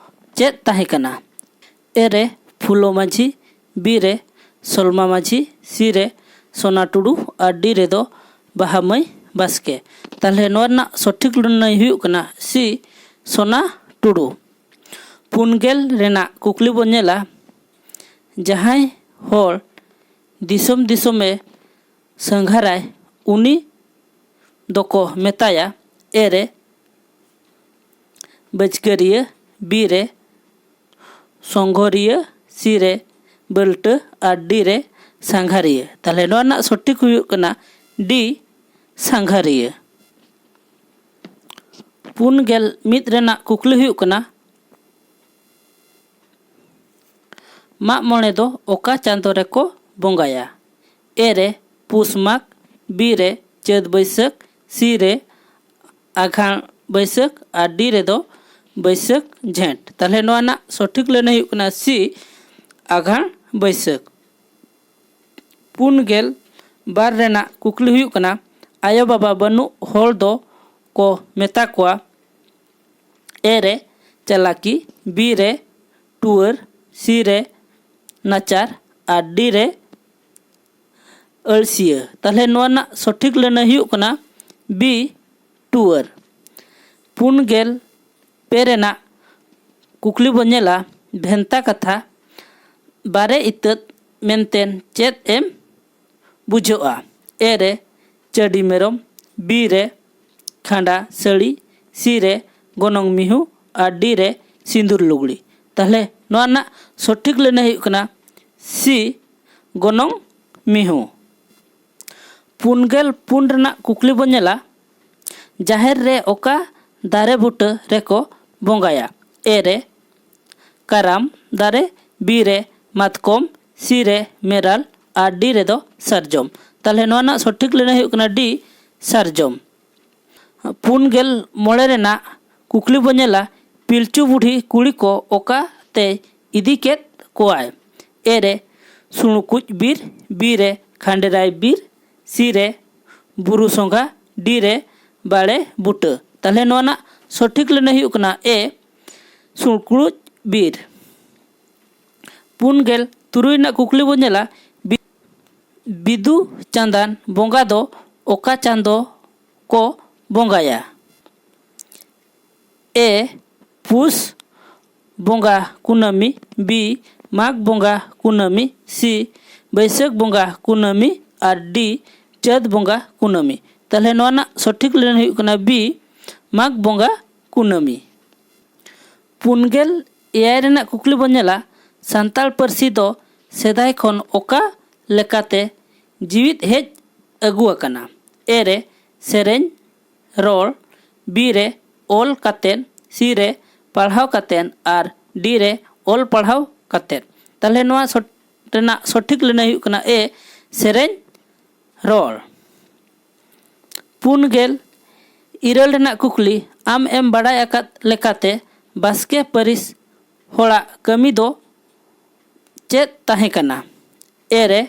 ᱪᱮᱫ ᱛᱟᱦᱮᱸ ᱠᱟᱱᱟ? ᱮ ᱨᱮ ᱯᱷᱩᱞᱳ ᱢᱟᱹᱡᱷᱤ, ᱵᱤ ᱨᱮ ᱥᱚᱞᱢᱟ ᱢᱟᱹᱡᱷᱤ, ᱥᱤ ᱨᱮ ᱥᱳᱱᱟ ᱴᱩᱰᱩ ᱟᱨ ᱰᱤ ᱨᱮᱫᱚ ᱵᱟᱦᱟ ᱢᱟᱹᱭ ᱵᱟᱥᱠᱮ᱾ ᱛᱟᱦᱚᱞᱮ ᱱᱚᱣᱟ ᱨᱮᱱᱟᱜ ᱥᱚᱴᱷᱤᱠ ᱞᱟᱹᱱᱟᱹᱭ ᱦᱩᱭᱩᱜ ᱠᱟᱱᱟ ᱥᱤ, ᱥᱳᱱᱟ ᱴᱩᱰᱩ᱾ ᱯᱩᱱ ᱜᱮᱞ ᱨᱮᱱᱟᱜ ᱠᱩᱠᱞᱤ ᱵᱚᱱ ᱧᱮᱞᱟ, ᱡᱟᱦᱟᱸᱭ ᱦᱚᱲ ᱫᱤᱥᱚᱢ ᱫᱤᱥᱚᱢᱮ ᱥᱟᱸᱜᱷᱟᱨᱟᱭ, ᱩᱱᱤ ᱫᱚᱠᱚ ᱢᱮᱛᱟᱭᱟ ᱮ ᱨᱮ ᱵᱟᱹᱪᱠᱟᱹᱨᱤᱭᱟᱹ, ᱵᱤ ᱨᱮ ᱥᱚᱝᱜᱷᱚᱨᱤᱭᱟᱹ, ᱥᱤ ᱨᱮ ᱵᱟᱹᱞᱴᱟᱹ ᱟᱨ ᱰᱤ ᱨᱮ ᱥᱟᱸᱜᱷᱟᱨᱤᱭᱟᱹ᱾ ᱛᱟᱦᱚᱞᱮ ᱱᱚᱣᱟ ᱨᱮᱱᱟᱜ ᱥᱚᱴᱷᱤᱠ ᱦᱩᱭᱩᱜ ᱠᱟᱱᱟ ᱰᱤ, ᱥᱟᱸᱜᱷᱟᱨᱤᱭᱟᱹ᱾ ᱯᱩᱱ ᱜᱮᱞ ᱢᱤᱫ ᱨᱮᱱᱟᱜ ᱠᱩᱠᱞᱤ ᱦᱩᱭᱩᱜ ᱠᱟᱱᱟ, ᱢᱟᱜ ᱢᱚᱬᱮ ᱫᱚ ᱚᱠᱟ ᱪᱟᱸᱫᱳ ᱨᱮᱠᱚ ᱵᱚᱸᱜᱟᱭᱟ? ᱮ ᱨᱮ ᱯᱩᱥ ᱢᱟᱜᱽ, ᱵᱤ ᱨᱮ ᱪᱟᱹᱛ ᱵᱟᱹᱭᱥᱟᱹᱠᱷ, ᱥᱤ ᱨᱮ ᱟᱜᱷᱟᱬ ᱵᱟᱹᱭᱥᱟᱹᱠᱷ ᱟᱨ ᱰᱤ ᱨᱮᱫᱚ ᱵᱟᱹᱭᱥᱟᱹᱠᱷ ᱡᱷᱮᱸᱴ᱾ ᱛᱟᱦᱚᱞᱮ ᱱᱚᱣᱟ ᱨᱮᱱᱟᱜ ᱥᱚᱴᱷᱤᱠ ᱞᱟᱹᱱᱟᱹᱭ ᱦᱩᱭᱩᱜ ᱠᱟᱱᱟ ᱥᱤ, ᱟᱜᱷᱟᱬ ᱵᱟᱹᱭᱥᱟᱹᱠᱷ᱾ ᱯᱩᱱ ᱜᱮᱞ ᱵᱟᱨ ᱨᱮᱱᱟᱜ ᱠᱩᱠᱞᱤ ᱦᱩᱭᱩᱜ ᱠᱟᱱᱟ, ᱟᱭᱳᱼᱵᱟᱵᱟ ᱵᱟᱹᱱᱩᱜ ᱦᱚᱲ ᱫᱚ ᱠᱚ ᱢᱮᱛᱟ ᱠᱚᱣᱟ ᱮ ᱨᱮ ᱪᱟᱞᱟᱠᱤ, ᱵᱤ ᱨᱮ ᱴᱩᱣᱟᱹᱨ, ᱥᱤ ᱨᱮ ᱱᱟᱪᱟᱨ ᱟᱨ ᱰᱤ ᱨᱮ ᱟᱹᱲᱥᱤᱭᱟᱹ᱾ ᱛᱟᱦᱚᱞᱮ ᱱᱚᱣᱟ ᱨᱮᱱᱟᱜ ᱥᱚᱴᱷᱤᱠ ᱞᱟᱹᱱᱟᱹᱭ ᱦᱩᱭᱩᱜ ᱠᱟᱱᱟ ᱵᱤ, ᱴᱩᱣᱟᱹᱨ᱾ ᱯᱩᱱ ᱜᱮᱞ ᱯᱮ ᱨᱮᱱᱟᱜ ᱠᱩᱠᱞᱤ ᱵᱚᱱ ᱧᱮᱞᱟ, ᱵᱷᱮᱱᱛᱟ ᱠᱟᱛᱷᱟ ᱵᱟᱨᱮ ᱤᱛᱟᱹᱫ ᱢᱮᱱᱛᱮ ᱪᱮᱫ ᱮᱢ ᱵᱩᱡᱷᱟᱹᱜᱼᱟ? ᱮ ᱨᱮ ᱪᱟᱹᱰᱤ ᱢᱮᱨᱚᱢ, ᱵᱤ ᱨᱮ ᱠᱷᱟᱸᱰᱟ ᱥᱟᱹᱲᱤ, ᱥᱤ ᱨᱮ ᱜᱚᱱᱚᱝ ᱢᱤᱦᱩ ᱟᱨ ᱰᱤ ᱨᱮ ᱥᱤᱸᱫᱩᱨ ᱞᱩᱜᱽᱲᱤ᱾ ᱛᱟᱦᱞᱮ ᱱᱚᱣᱟ ᱨᱮᱱᱟᱜ ᱥᱚᱴᱷᱤᱠ ᱞᱟᱹᱱᱟᱹᱭ ᱦᱩᱭᱩᱜ ᱠᱟᱱᱟ ᱥᱤ, ᱜᱚᱱᱚᱝ ᱢᱤᱦᱩ᱾ ᱯᱩᱱ ᱜᱮᱞ ᱯᱩᱱ ᱨᱮᱱᱟᱜ ᱠᱩᱠᱞᱤ ᱵᱚᱱ ᱧᱮᱞᱟ, ᱡᱟᱦᱮᱨ ᱨᱮ ᱚᱠᱟ ᱫᱟᱨᱮ ᱵᱩᱴᱟᱹ ᱨᱮᱠᱚ ᱵᱚᱸᱜᱟᱭᱟ? ᱮ ᱨᱮ ᱠᱟᱨᱟᱢ ᱫᱟᱨᱮ, ᱵᱤ ᱨᱮ ᱢᱟᱛᱠᱚᱢ, ᱥᱤ ᱨᱮ ᱢᱮᱨᱟᱞ ᱟᱨ ᱰᱤ ᱨᱮᱫᱚ ᱥᱟᱨᱡᱚᱢ᱾ ᱛᱟᱦᱞᱮ ᱱᱚᱣᱟ ᱨᱮᱱᱟᱜ ᱥᱚᱴᱷᱤᱠ ᱞᱟᱹᱱᱟᱹᱭ ᱦᱩᱭᱩᱜ ᱠᱟᱱᱟ ᱰᱤ, ᱥᱟᱨᱡᱚᱢ᱾ ᱯᱩᱱ ᱜᱮᱞ ᱢᱚᱬᱮ ᱨᱮᱱᱟᱜ ᱠᱩᱠᱞᱤ ᱵᱚᱱ ᱧᱮᱞᱟ, ᱯᱤᱞᱪᱩ ᱵᱩᱰᱷᱤ ᱠᱩᱲᱤ ᱠᱚ ᱚᱠᱟ ᱛᱮᱭ ᱤᱫᱤ ᱠᱮᱫ ᱠᱚᱣᱟᱭ? ᱮ ᱨᱮ ᱥᱩᱬᱩᱠᱩᱡ ᱵᱤᱨ, ᱵᱤ ᱨᱮ ᱠᱷᱟᱸᱰᱮᱨᱟᱭ ᱵᱤᱨ, ᱥᱤ ᱨᱮ ᱵᱩᱨᱩ ᱥᱚᱸᱜᱷᱟ, ᱰᱤ ᱨᱮ ᱵᱟᱲᱮ ᱵᱩᱴᱟᱹ᱾ ᱛᱟᱦᱞᱮ ᱱᱚᱣᱟ ᱨᱮᱱᱟᱜ ᱥᱚᱴᱷᱤᱠ ᱞᱟᱹᱱᱟᱹᱭ ᱦᱩᱭᱩᱜ ᱠᱟᱱᱟ ᱮ, ᱥᱩᱬᱠᱩᱲᱩᱡ ᱵᱤᱨ᱾ ᱯᱩᱱ ᱜᱮᱞ ᱛᱩᱨᱩᱭ ᱨᱮᱱᱟᱜ ᱠᱩᱠᱞᱤ ᱵᱚᱱ ᱧᱮᱞᱟ, ᱵᱤ-, ᱵᱤᱫᱩ ᱪᱟᱸᱫᱟᱱ ᱵᱚᱸᱜᱟ ᱫᱚ ᱚᱠᱟ ᱪᱟᱸᱫᱚ ᱠᱚ ᱵᱚᱸᱜᱟᱭᱟ? ᱮ ᱯᱩᱥ ᱵᱚᱸᱜᱟ ᱠᱩᱱᱟᱹᱢᱤ, ᱵᱤ ᱢᱟᱜᱽ ᱵᱚᱸᱜᱟ ᱠᱩᱱᱟᱹᱢᱤ, ᱥᱤ ᱵᱟᱹᱭᱥᱟᱹᱠᱷ ᱵᱚᱸᱜᱟ ᱠᱩᱱᱟᱹᱢᱤ ᱟᱨ ᱰᱤ ᱪᱟᱹᱛ ᱵᱚᱸᱜᱟ ᱠᱩᱱᱟᱹᱢᱤ᱾ ᱛᱟᱦᱞᱮ ᱱᱚᱣᱟ ᱨᱮᱱᱟᱜ ᱥᱚᱴᱷᱤᱠ ᱞᱟᱹᱱᱟᱹᱭ ᱦᱩᱭᱩᱜ ᱠᱟᱱᱟ ᱵᱤ ᱢᱟᱜᱽ ᱵᱚᱸᱜᱟ ᱠᱩᱱᱟᱹᱢᱤ᱾ ᱯᱩᱱ ᱜᱮᱞ ᱮᱭᱟᱭ ᱨᱮᱱᱟᱜ ᱠᱩᱠᱞᱤ ᱵᱚᱱ ᱧᱮᱞᱟ, ᱥᱟᱱᱛᱟᱲ ᱯᱟᱹᱨᱥᱤ ᱫᱚ ᱥᱮᱫᱟᱭ ᱠᱷᱚᱱ ᱚᱠᱟ ᱞᱮᱠᱟᱛᱮ ᱡᱤᱣᱤᱫ ᱦᱮᱡ ᱟᱹᱜᱩ ᱟᱠᱟᱱᱟ? ᱮ ᱨᱮ ᱥᱮᱨᱮᱧ, ᱨᱚᱲ, ᱵᱤ ᱨᱮ ᱚᱞ ᱠᱟᱛᱮᱫ, ᱥᱤ ᱨᱮ ᱯᱟᱲᱦᱟᱣ ᱠᱟᱛᱮᱫ ᱟᱨ ᱰᱤ ᱨᱮ ᱚᱞ ᱯᱟᱲᱦᱟᱣ ᱠᱟᱛᱮᱫ᱾ ᱛᱟᱦᱞᱮ ᱱᱚᱣᱟ ᱥᱚᱴ-, ᱨᱮᱱᱟᱜ ᱥᱚᱴᱷᱤᱠ ᱞᱟᱹᱱᱟᱹᱭ ᱦᱩᱭᱩᱜ ᱠᱟᱱᱟ ᱮ, ᱥᱮᱨᱮᱧ, ᱨᱚᱲ᱾ ᱯᱩᱱ ᱜᱮᱞ ᱤᱨᱟᱹᱞ ᱨᱮᱱᱟᱜ ᱠᱩᱠᱞᱤ, ᱟᱢ ᱮᱢ ᱵᱟᱲᱟᱭ ᱟᱠᱟᱫ ᱞᱮᱠᱟᱛᱮ ᱵᱟᱥᱠᱮ ᱯᱟᱹᱨᱤᱥ ᱦᱚᱲᱟᱜ ᱠᱟᱹᱢᱤ ᱫᱚ ᱪᱮᱫ ᱛᱟᱦᱮᱸ ᱠᱟᱱᱟ? ᱮ ᱨᱮ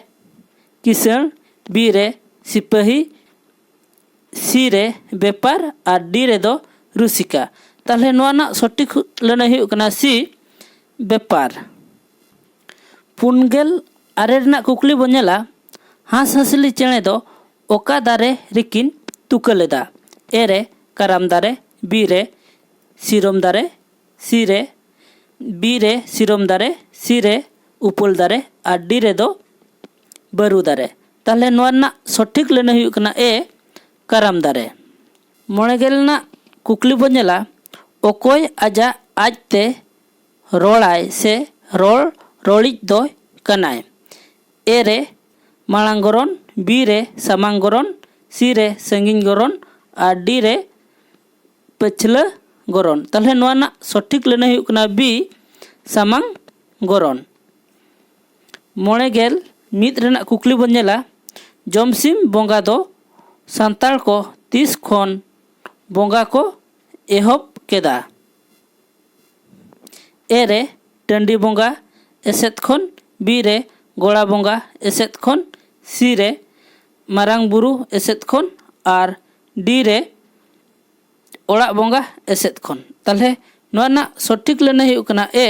ᱠᱤᱥᱟᱹᱬ, ᱵᱤ ᱨᱮ ᱥᱤᱯᱟᱹᱦᱤ, ᱥᱤ ᱨᱮ ᱵᱮᱯᱟᱨ ᱟᱨ ᱰᱤ ᱨᱮᱫᱚ ᱨᱩᱥᱤᱠᱟ᱾ ᱛᱟᱦᱞᱮ ᱱᱚᱣᱟ ᱨᱮᱱᱟᱜ ᱥᱚᱴᱷᱤᱠ ᱞᱟᱹᱱᱟᱹᱭ ᱦᱩᱭᱩᱜ ᱠᱟᱱᱟ ᱥᱤ, ᱵᱮᱯᱟᱨ᱾ ᱯᱩᱱ ᱜᱮᱞ ᱟᱨᱮ ᱨᱮᱱᱟᱜ ᱠᱩᱠᱞᱤ ᱵᱚᱱ ᱧᱮᱞᱟ, ᱦᱟᱸᱥ ᱦᱟᱸᱥᱞᱤ ᱪᱮᱬᱮ ᱫᱚ ᱚᱠᱟ ᱫᱟᱨᱮ ᱨᱮᱠᱤᱱ ᱛᱩᱠᱟᱹ ᱞᱮᱫᱟ? ᱮ ᱨᱮ ᱠᱟᱨᱟᱢ ᱫᱟᱨᱮ, B ᱨᱮ ᱥᱤᱨᱚᱢ ᱫᱟᱨᱮ, C ᱨᱮ B ᱨᱮ ᱥᱤᱨᱚᱢ ᱫᱟᱨᱮ, C ᱨᱮ ᱩᱯᱟᱹᱞ ᱫᱟᱨᱮ ᱟᱨ D ᱨᱮᱫᱚ ᱵᱟᱹᱨᱩ ᱫᱟᱨᱮ᱾ ᱛᱟᱦᱚᱞᱮ ᱱᱚᱣᱟ ᱨᱮᱱᱟᱜ ᱥᱚᱴᱷᱤᱠ ᱞᱟᱹᱱᱟᱹᱭ ᱦᱩᱭᱩᱜ ᱠᱟᱱᱟ A, ᱠᱟᱨᱟᱢ ᱫᱟᱨᱮ᱾ ᱢᱚᱬᱮ ᱜᱮᱞ ᱨᱮᱱᱟᱜ ᱠᱩᱠᱞᱤ ᱵᱚᱱ ᱧᱮᱞᱟ, ᱚᱠᱚᱭ ᱟᱡᱟᱜ ᱟᱡᱛᱮ ᱨᱚᱲᱟᱭ ᱥᱮ ᱨᱚᱲ ᱨᱚᱲᱤᱡ ᱫᱚᱭ ᱠᱟᱱᱟᱭ? A ᱨᱮ ᱢᱟᱲᱟᱝ ᱜᱚᱨᱚᱱ, B ᱨᱮ ᱥᱟᱢᱟᱝ ᱜᱚᱨᱚᱱ, C ᱨᱮ ᱥᱟᱺᱜᱤᱧ ᱜᱚᱨᱚᱱ ᱟᱨ D ᱨᱮ ᱯᱟᱹᱪᱷᱞᱟᱹ ᱜᱚᱨᱚᱱ᱾ ᱛᱟᱦᱚᱞᱮ ᱱᱚᱣᱟ ᱨᱮᱱᱟᱜ ᱥᱚᱴᱷᱤᱠ ᱞᱟᱹᱱᱟᱹᱭ ᱦᱩᱭᱩᱜ ᱠᱟᱱᱟ B, ᱥᱟᱢᱟᱝ ᱜᱚᱨᱚᱱ᱾ ᱢᱚᱬᱮ ᱜᱮᱞ ᱢᱤᱫ ᱨᱮᱱᱟᱜ ᱠᱩᱠᱞᱤ ᱵᱚᱱ ᱧᱮᱞᱟ, ᱡᱚᱢᱥᱤᱢ ᱵᱚᱸᱜᱟ ᱫᱚ ᱥᱟᱱᱛᱟᱲ ᱠᱚ ᱛᱤᱥ ᱠᱷᱚᱱ ᱵᱚᱸᱜᱟ ᱠᱚ ᱮᱦᱚᱵ ᱠᱮᱫᱟ? A ᱨᱮ ᱴᱟᱺᱰᱤ ᱵᱚᱸᱜᱟ ᱮᱥᱮᱫ ᱠᱷᱚᱱ, B ᱨᱮ ᱜᱚᱲᱟ ᱵᱚᱸᱜᱟ ᱮᱥᱮᱫ ᱠᱷᱚᱱ, C ᱨᱮ ᱢᱟᱨᱟᱝ ᱵᱩᱨᱩ ᱮᱥᱮᱫ ᱠᱷᱚᱱ ᱟᱨ D ᱨᱮ ᱚᱲᱟᱜ ᱵᱚᱸᱜᱟ ᱮᱥᱮᱫ ᱠᱷᱚᱱ᱾ ᱛᱟᱦᱚᱞᱮ ᱱᱚᱣᱟ ᱨᱮᱱᱟᱜ ᱥᱚᱴᱷᱤᱠ ᱞᱟᱹᱱᱟᱹᱭ ᱦᱩᱭᱩᱜ ᱠᱟᱱᱟ A,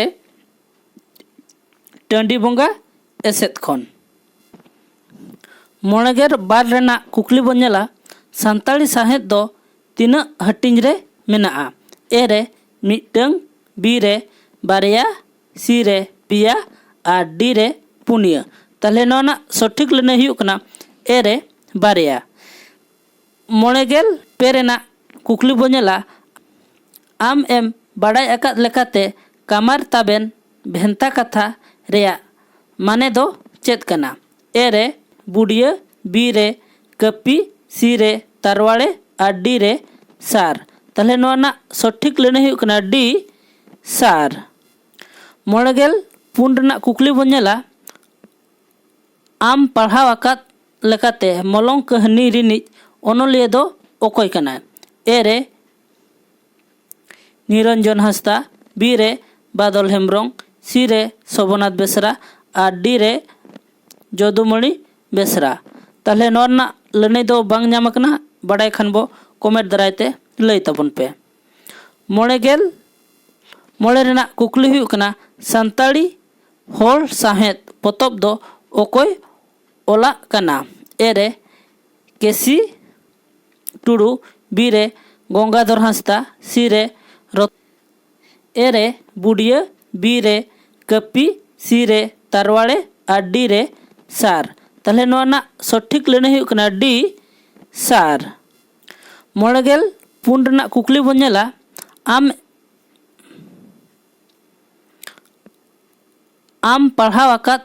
ᱴᱟᱺᱰᱤ ᱵᱚᱸᱜᱟ ᱮᱥᱮᱫ ᱠᱷᱚᱱ᱾ ᱢᱚᱬᱮ ᱜᱮᱞ ᱵᱟᱨ ᱨᱮᱱᱟᱜ ᱠᱩᱠᱞᱤ ᱵᱚᱱ ᱧᱮᱞᱟ, ᱥᱟᱱᱛᱟᱲᱤ ᱥᱟᱶᱦᱮᱫ ᱫᱚ ᱛᱤᱱᱟᱹᱜ ᱦᱟᱹᱴᱤᱧ ᱨᱮ ᱢᱮᱱᱟᱜᱼᱟ? A ᱨᱮ ᱢᱤᱫᱴᱟᱹᱝ, B ᱨᱮ ᱵᱟᱨᱭᱟ, C ᱨᱮ ᱯᱮᱭᱟ ᱟᱨ D ᱨᱮ ᱯᱩᱱᱭᱟᱹ᱾ ᱛᱟᱦᱚᱞᱮ ᱱᱚᱣᱟ ᱨᱮᱱᱟᱜ ᱥᱚᱴᱷᱤᱠ ᱞᱟᱹᱱᱟᱹᱭ ᱦᱩᱭᱩᱜ ᱠᱟᱱᱟ A ᱨᱮ ᱵᱟᱨᱭᱟ᱾ ᱢᱚᱬᱮ ᱜᱮᱞ ᱯᱮ ᱨᱮᱱᱟᱜ ᱠᱩᱠᱞᱤ ᱵᱚᱱ ᱧᱮᱞᱟ, ᱟᱢ ᱮᱢ ᱵᱟᱰᱟᱭ ᱟᱠᱟᱫ ᱞᱮᱠᱟᱛᱮ ᱠᱟᱢᱟᱨ ᱛᱟᱵᱮᱱ ᱵᱷᱮᱱᱛᱟ ᱠᱟᱛᱷᱟ ᱨᱮᱭᱟᱜ ᱢᱟᱱᱮ ᱫᱚ ᱪᱮᱫ ᱠᱟᱱᱟ? A ᱨᱮ ᱵᱩᱰᱤᱭᱟᱹ, B ᱨᱮ ᱠᱟᱹᱯᱤ, C ᱨᱮ ᱛᱟᱨᱣᱟᱲᱮ ᱟᱨ D ᱨᱮ ᱥᱟᱨ᱾ ᱛᱟᱦᱚᱞᱮ ᱱᱚᱣᱟ ᱨᱮᱱᱟᱜ ᱥᱚᱴᱷᱤᱠ ᱞᱟᱹᱱᱟᱹᱭ ᱦᱩᱭᱩᱜ ᱠᱟᱱᱟ D, ᱥᱟᱨ᱾ ᱢᱚᱬᱮ ᱜᱮᱞ ᱯᱩᱱ ᱨᱮᱱᱟᱜ ᱠᱩᱠᱞᱤ ᱵᱚᱱ ᱧᱮᱞᱟ, ᱟᱢ ᱯᱟᱲᱦᱟᱣ ᱟᱠᱟᱫ ᱞᱮᱠᱟᱛᱮ ᱢᱚᱞᱚᱝ ᱠᱟᱹᱦᱱᱤ ᱨᱤᱱᱤᱡ ᱚᱱᱚᱞᱤᱭᱟᱹ ᱫᱚ ᱚᱠᱚᱭ ᱠᱟᱱᱟᱭ? A ᱨᱮ ᱱᱤᱨᱚᱧᱡᱚᱱ ᱦᱟᱸᱥᱫᱟ, B ᱨᱮ ᱵᱟᱫᱚᱞ ᱦᱮᱢᱵᱨᱚᱢ, C ᱨᱮ ᱥᱚᱵᱚᱱᱟᱛᱷ ᱵᱮᱥᱨᱟ ᱟᱨ D ᱨᱮ ᱡᱚᱫᱩᱢᱚᱬᱤ ᱵᱮᱥᱨᱟ᱾ ᱛᱟᱦᱚᱞᱮ ᱱᱚᱣᱟ ᱨᱮᱱᱟᱜ ᱞᱟᱹᱱᱟᱹᱭ ᱫᱚ ᱵᱟᱝ ᱧᱟᱢ ᱟᱠᱟᱱᱟ, ᱵᱟᱰᱟᱭ ᱠᱷᱟᱱ ᱵᱚ ᱠᱚᱢᱮᱱᱴ ᱫᱟᱨᱟᱭ ᱛᱮ ᱞᱟᱹᱭ ᱛᱟᱵᱚᱱ ᱯᱮ᱾ ᱢᱚᱬᱮ ᱜᱮᱞ ᱢᱚᱬᱮ ᱨᱮᱱᱟᱜ ᱠᱩᱠᱞᱤ ᱦᱩᱭᱩᱜ ᱠᱟᱱᱟ, ᱥᱟᱱᱛᱟᱲᱤ ᱦᱚᱲ ᱥᱟᱶᱦᱮᱫ ᱯᱚᱛᱚᱵ ᱫᱚ ᱚᱠᱚᱭ ᱚᱞᱟᱜ ᱠᱟᱱᱟ? A ᱨᱮ ᱠᱮᱥᱤ ᱴᱩᱰᱩ, B ᱨᱮ ᱜᱚᱝᱜᱟᱫᱷᱚᱨ ᱦᱟᱸᱥᱫᱟ, ᱥᱤ ᱨᱮ ᱨᱚᱛ ᱮ ᱨᱮ ᱵᱩᱰᱤᱭᱟᱹ, ᱵᱤ ᱨᱮ ᱠᱟᱹᱯᱤ, ᱥᱤ ᱨᱮ ᱛᱟᱨᱣᱟᱲᱮ ᱟᱨ ᱰᱤ ᱨᱮ ᱥᱟᱨ᱾ ᱛᱟᱦᱚᱞᱮ ᱱᱚᱣᱟ ᱨᱮᱱᱟᱜ ᱥᱚᱴᱷᱤᱠ ᱞᱟᱹᱱᱟᱹᱭ ᱦᱩᱭᱩᱜ ᱠᱟᱱᱟ ᱰᱤ, ᱥᱟᱨ᱾ ᱢᱚᱬᱮ ᱜᱮᱞ ᱯᱩᱱ ᱨᱮᱱᱟᱜ ᱠᱩᱠᱞᱤ ᱵᱚᱱ ᱧᱮᱞᱟ, ᱟᱢ ᱟᱢ ᱯᱟᱲᱦᱟᱣ ᱟᱠᱟᱫ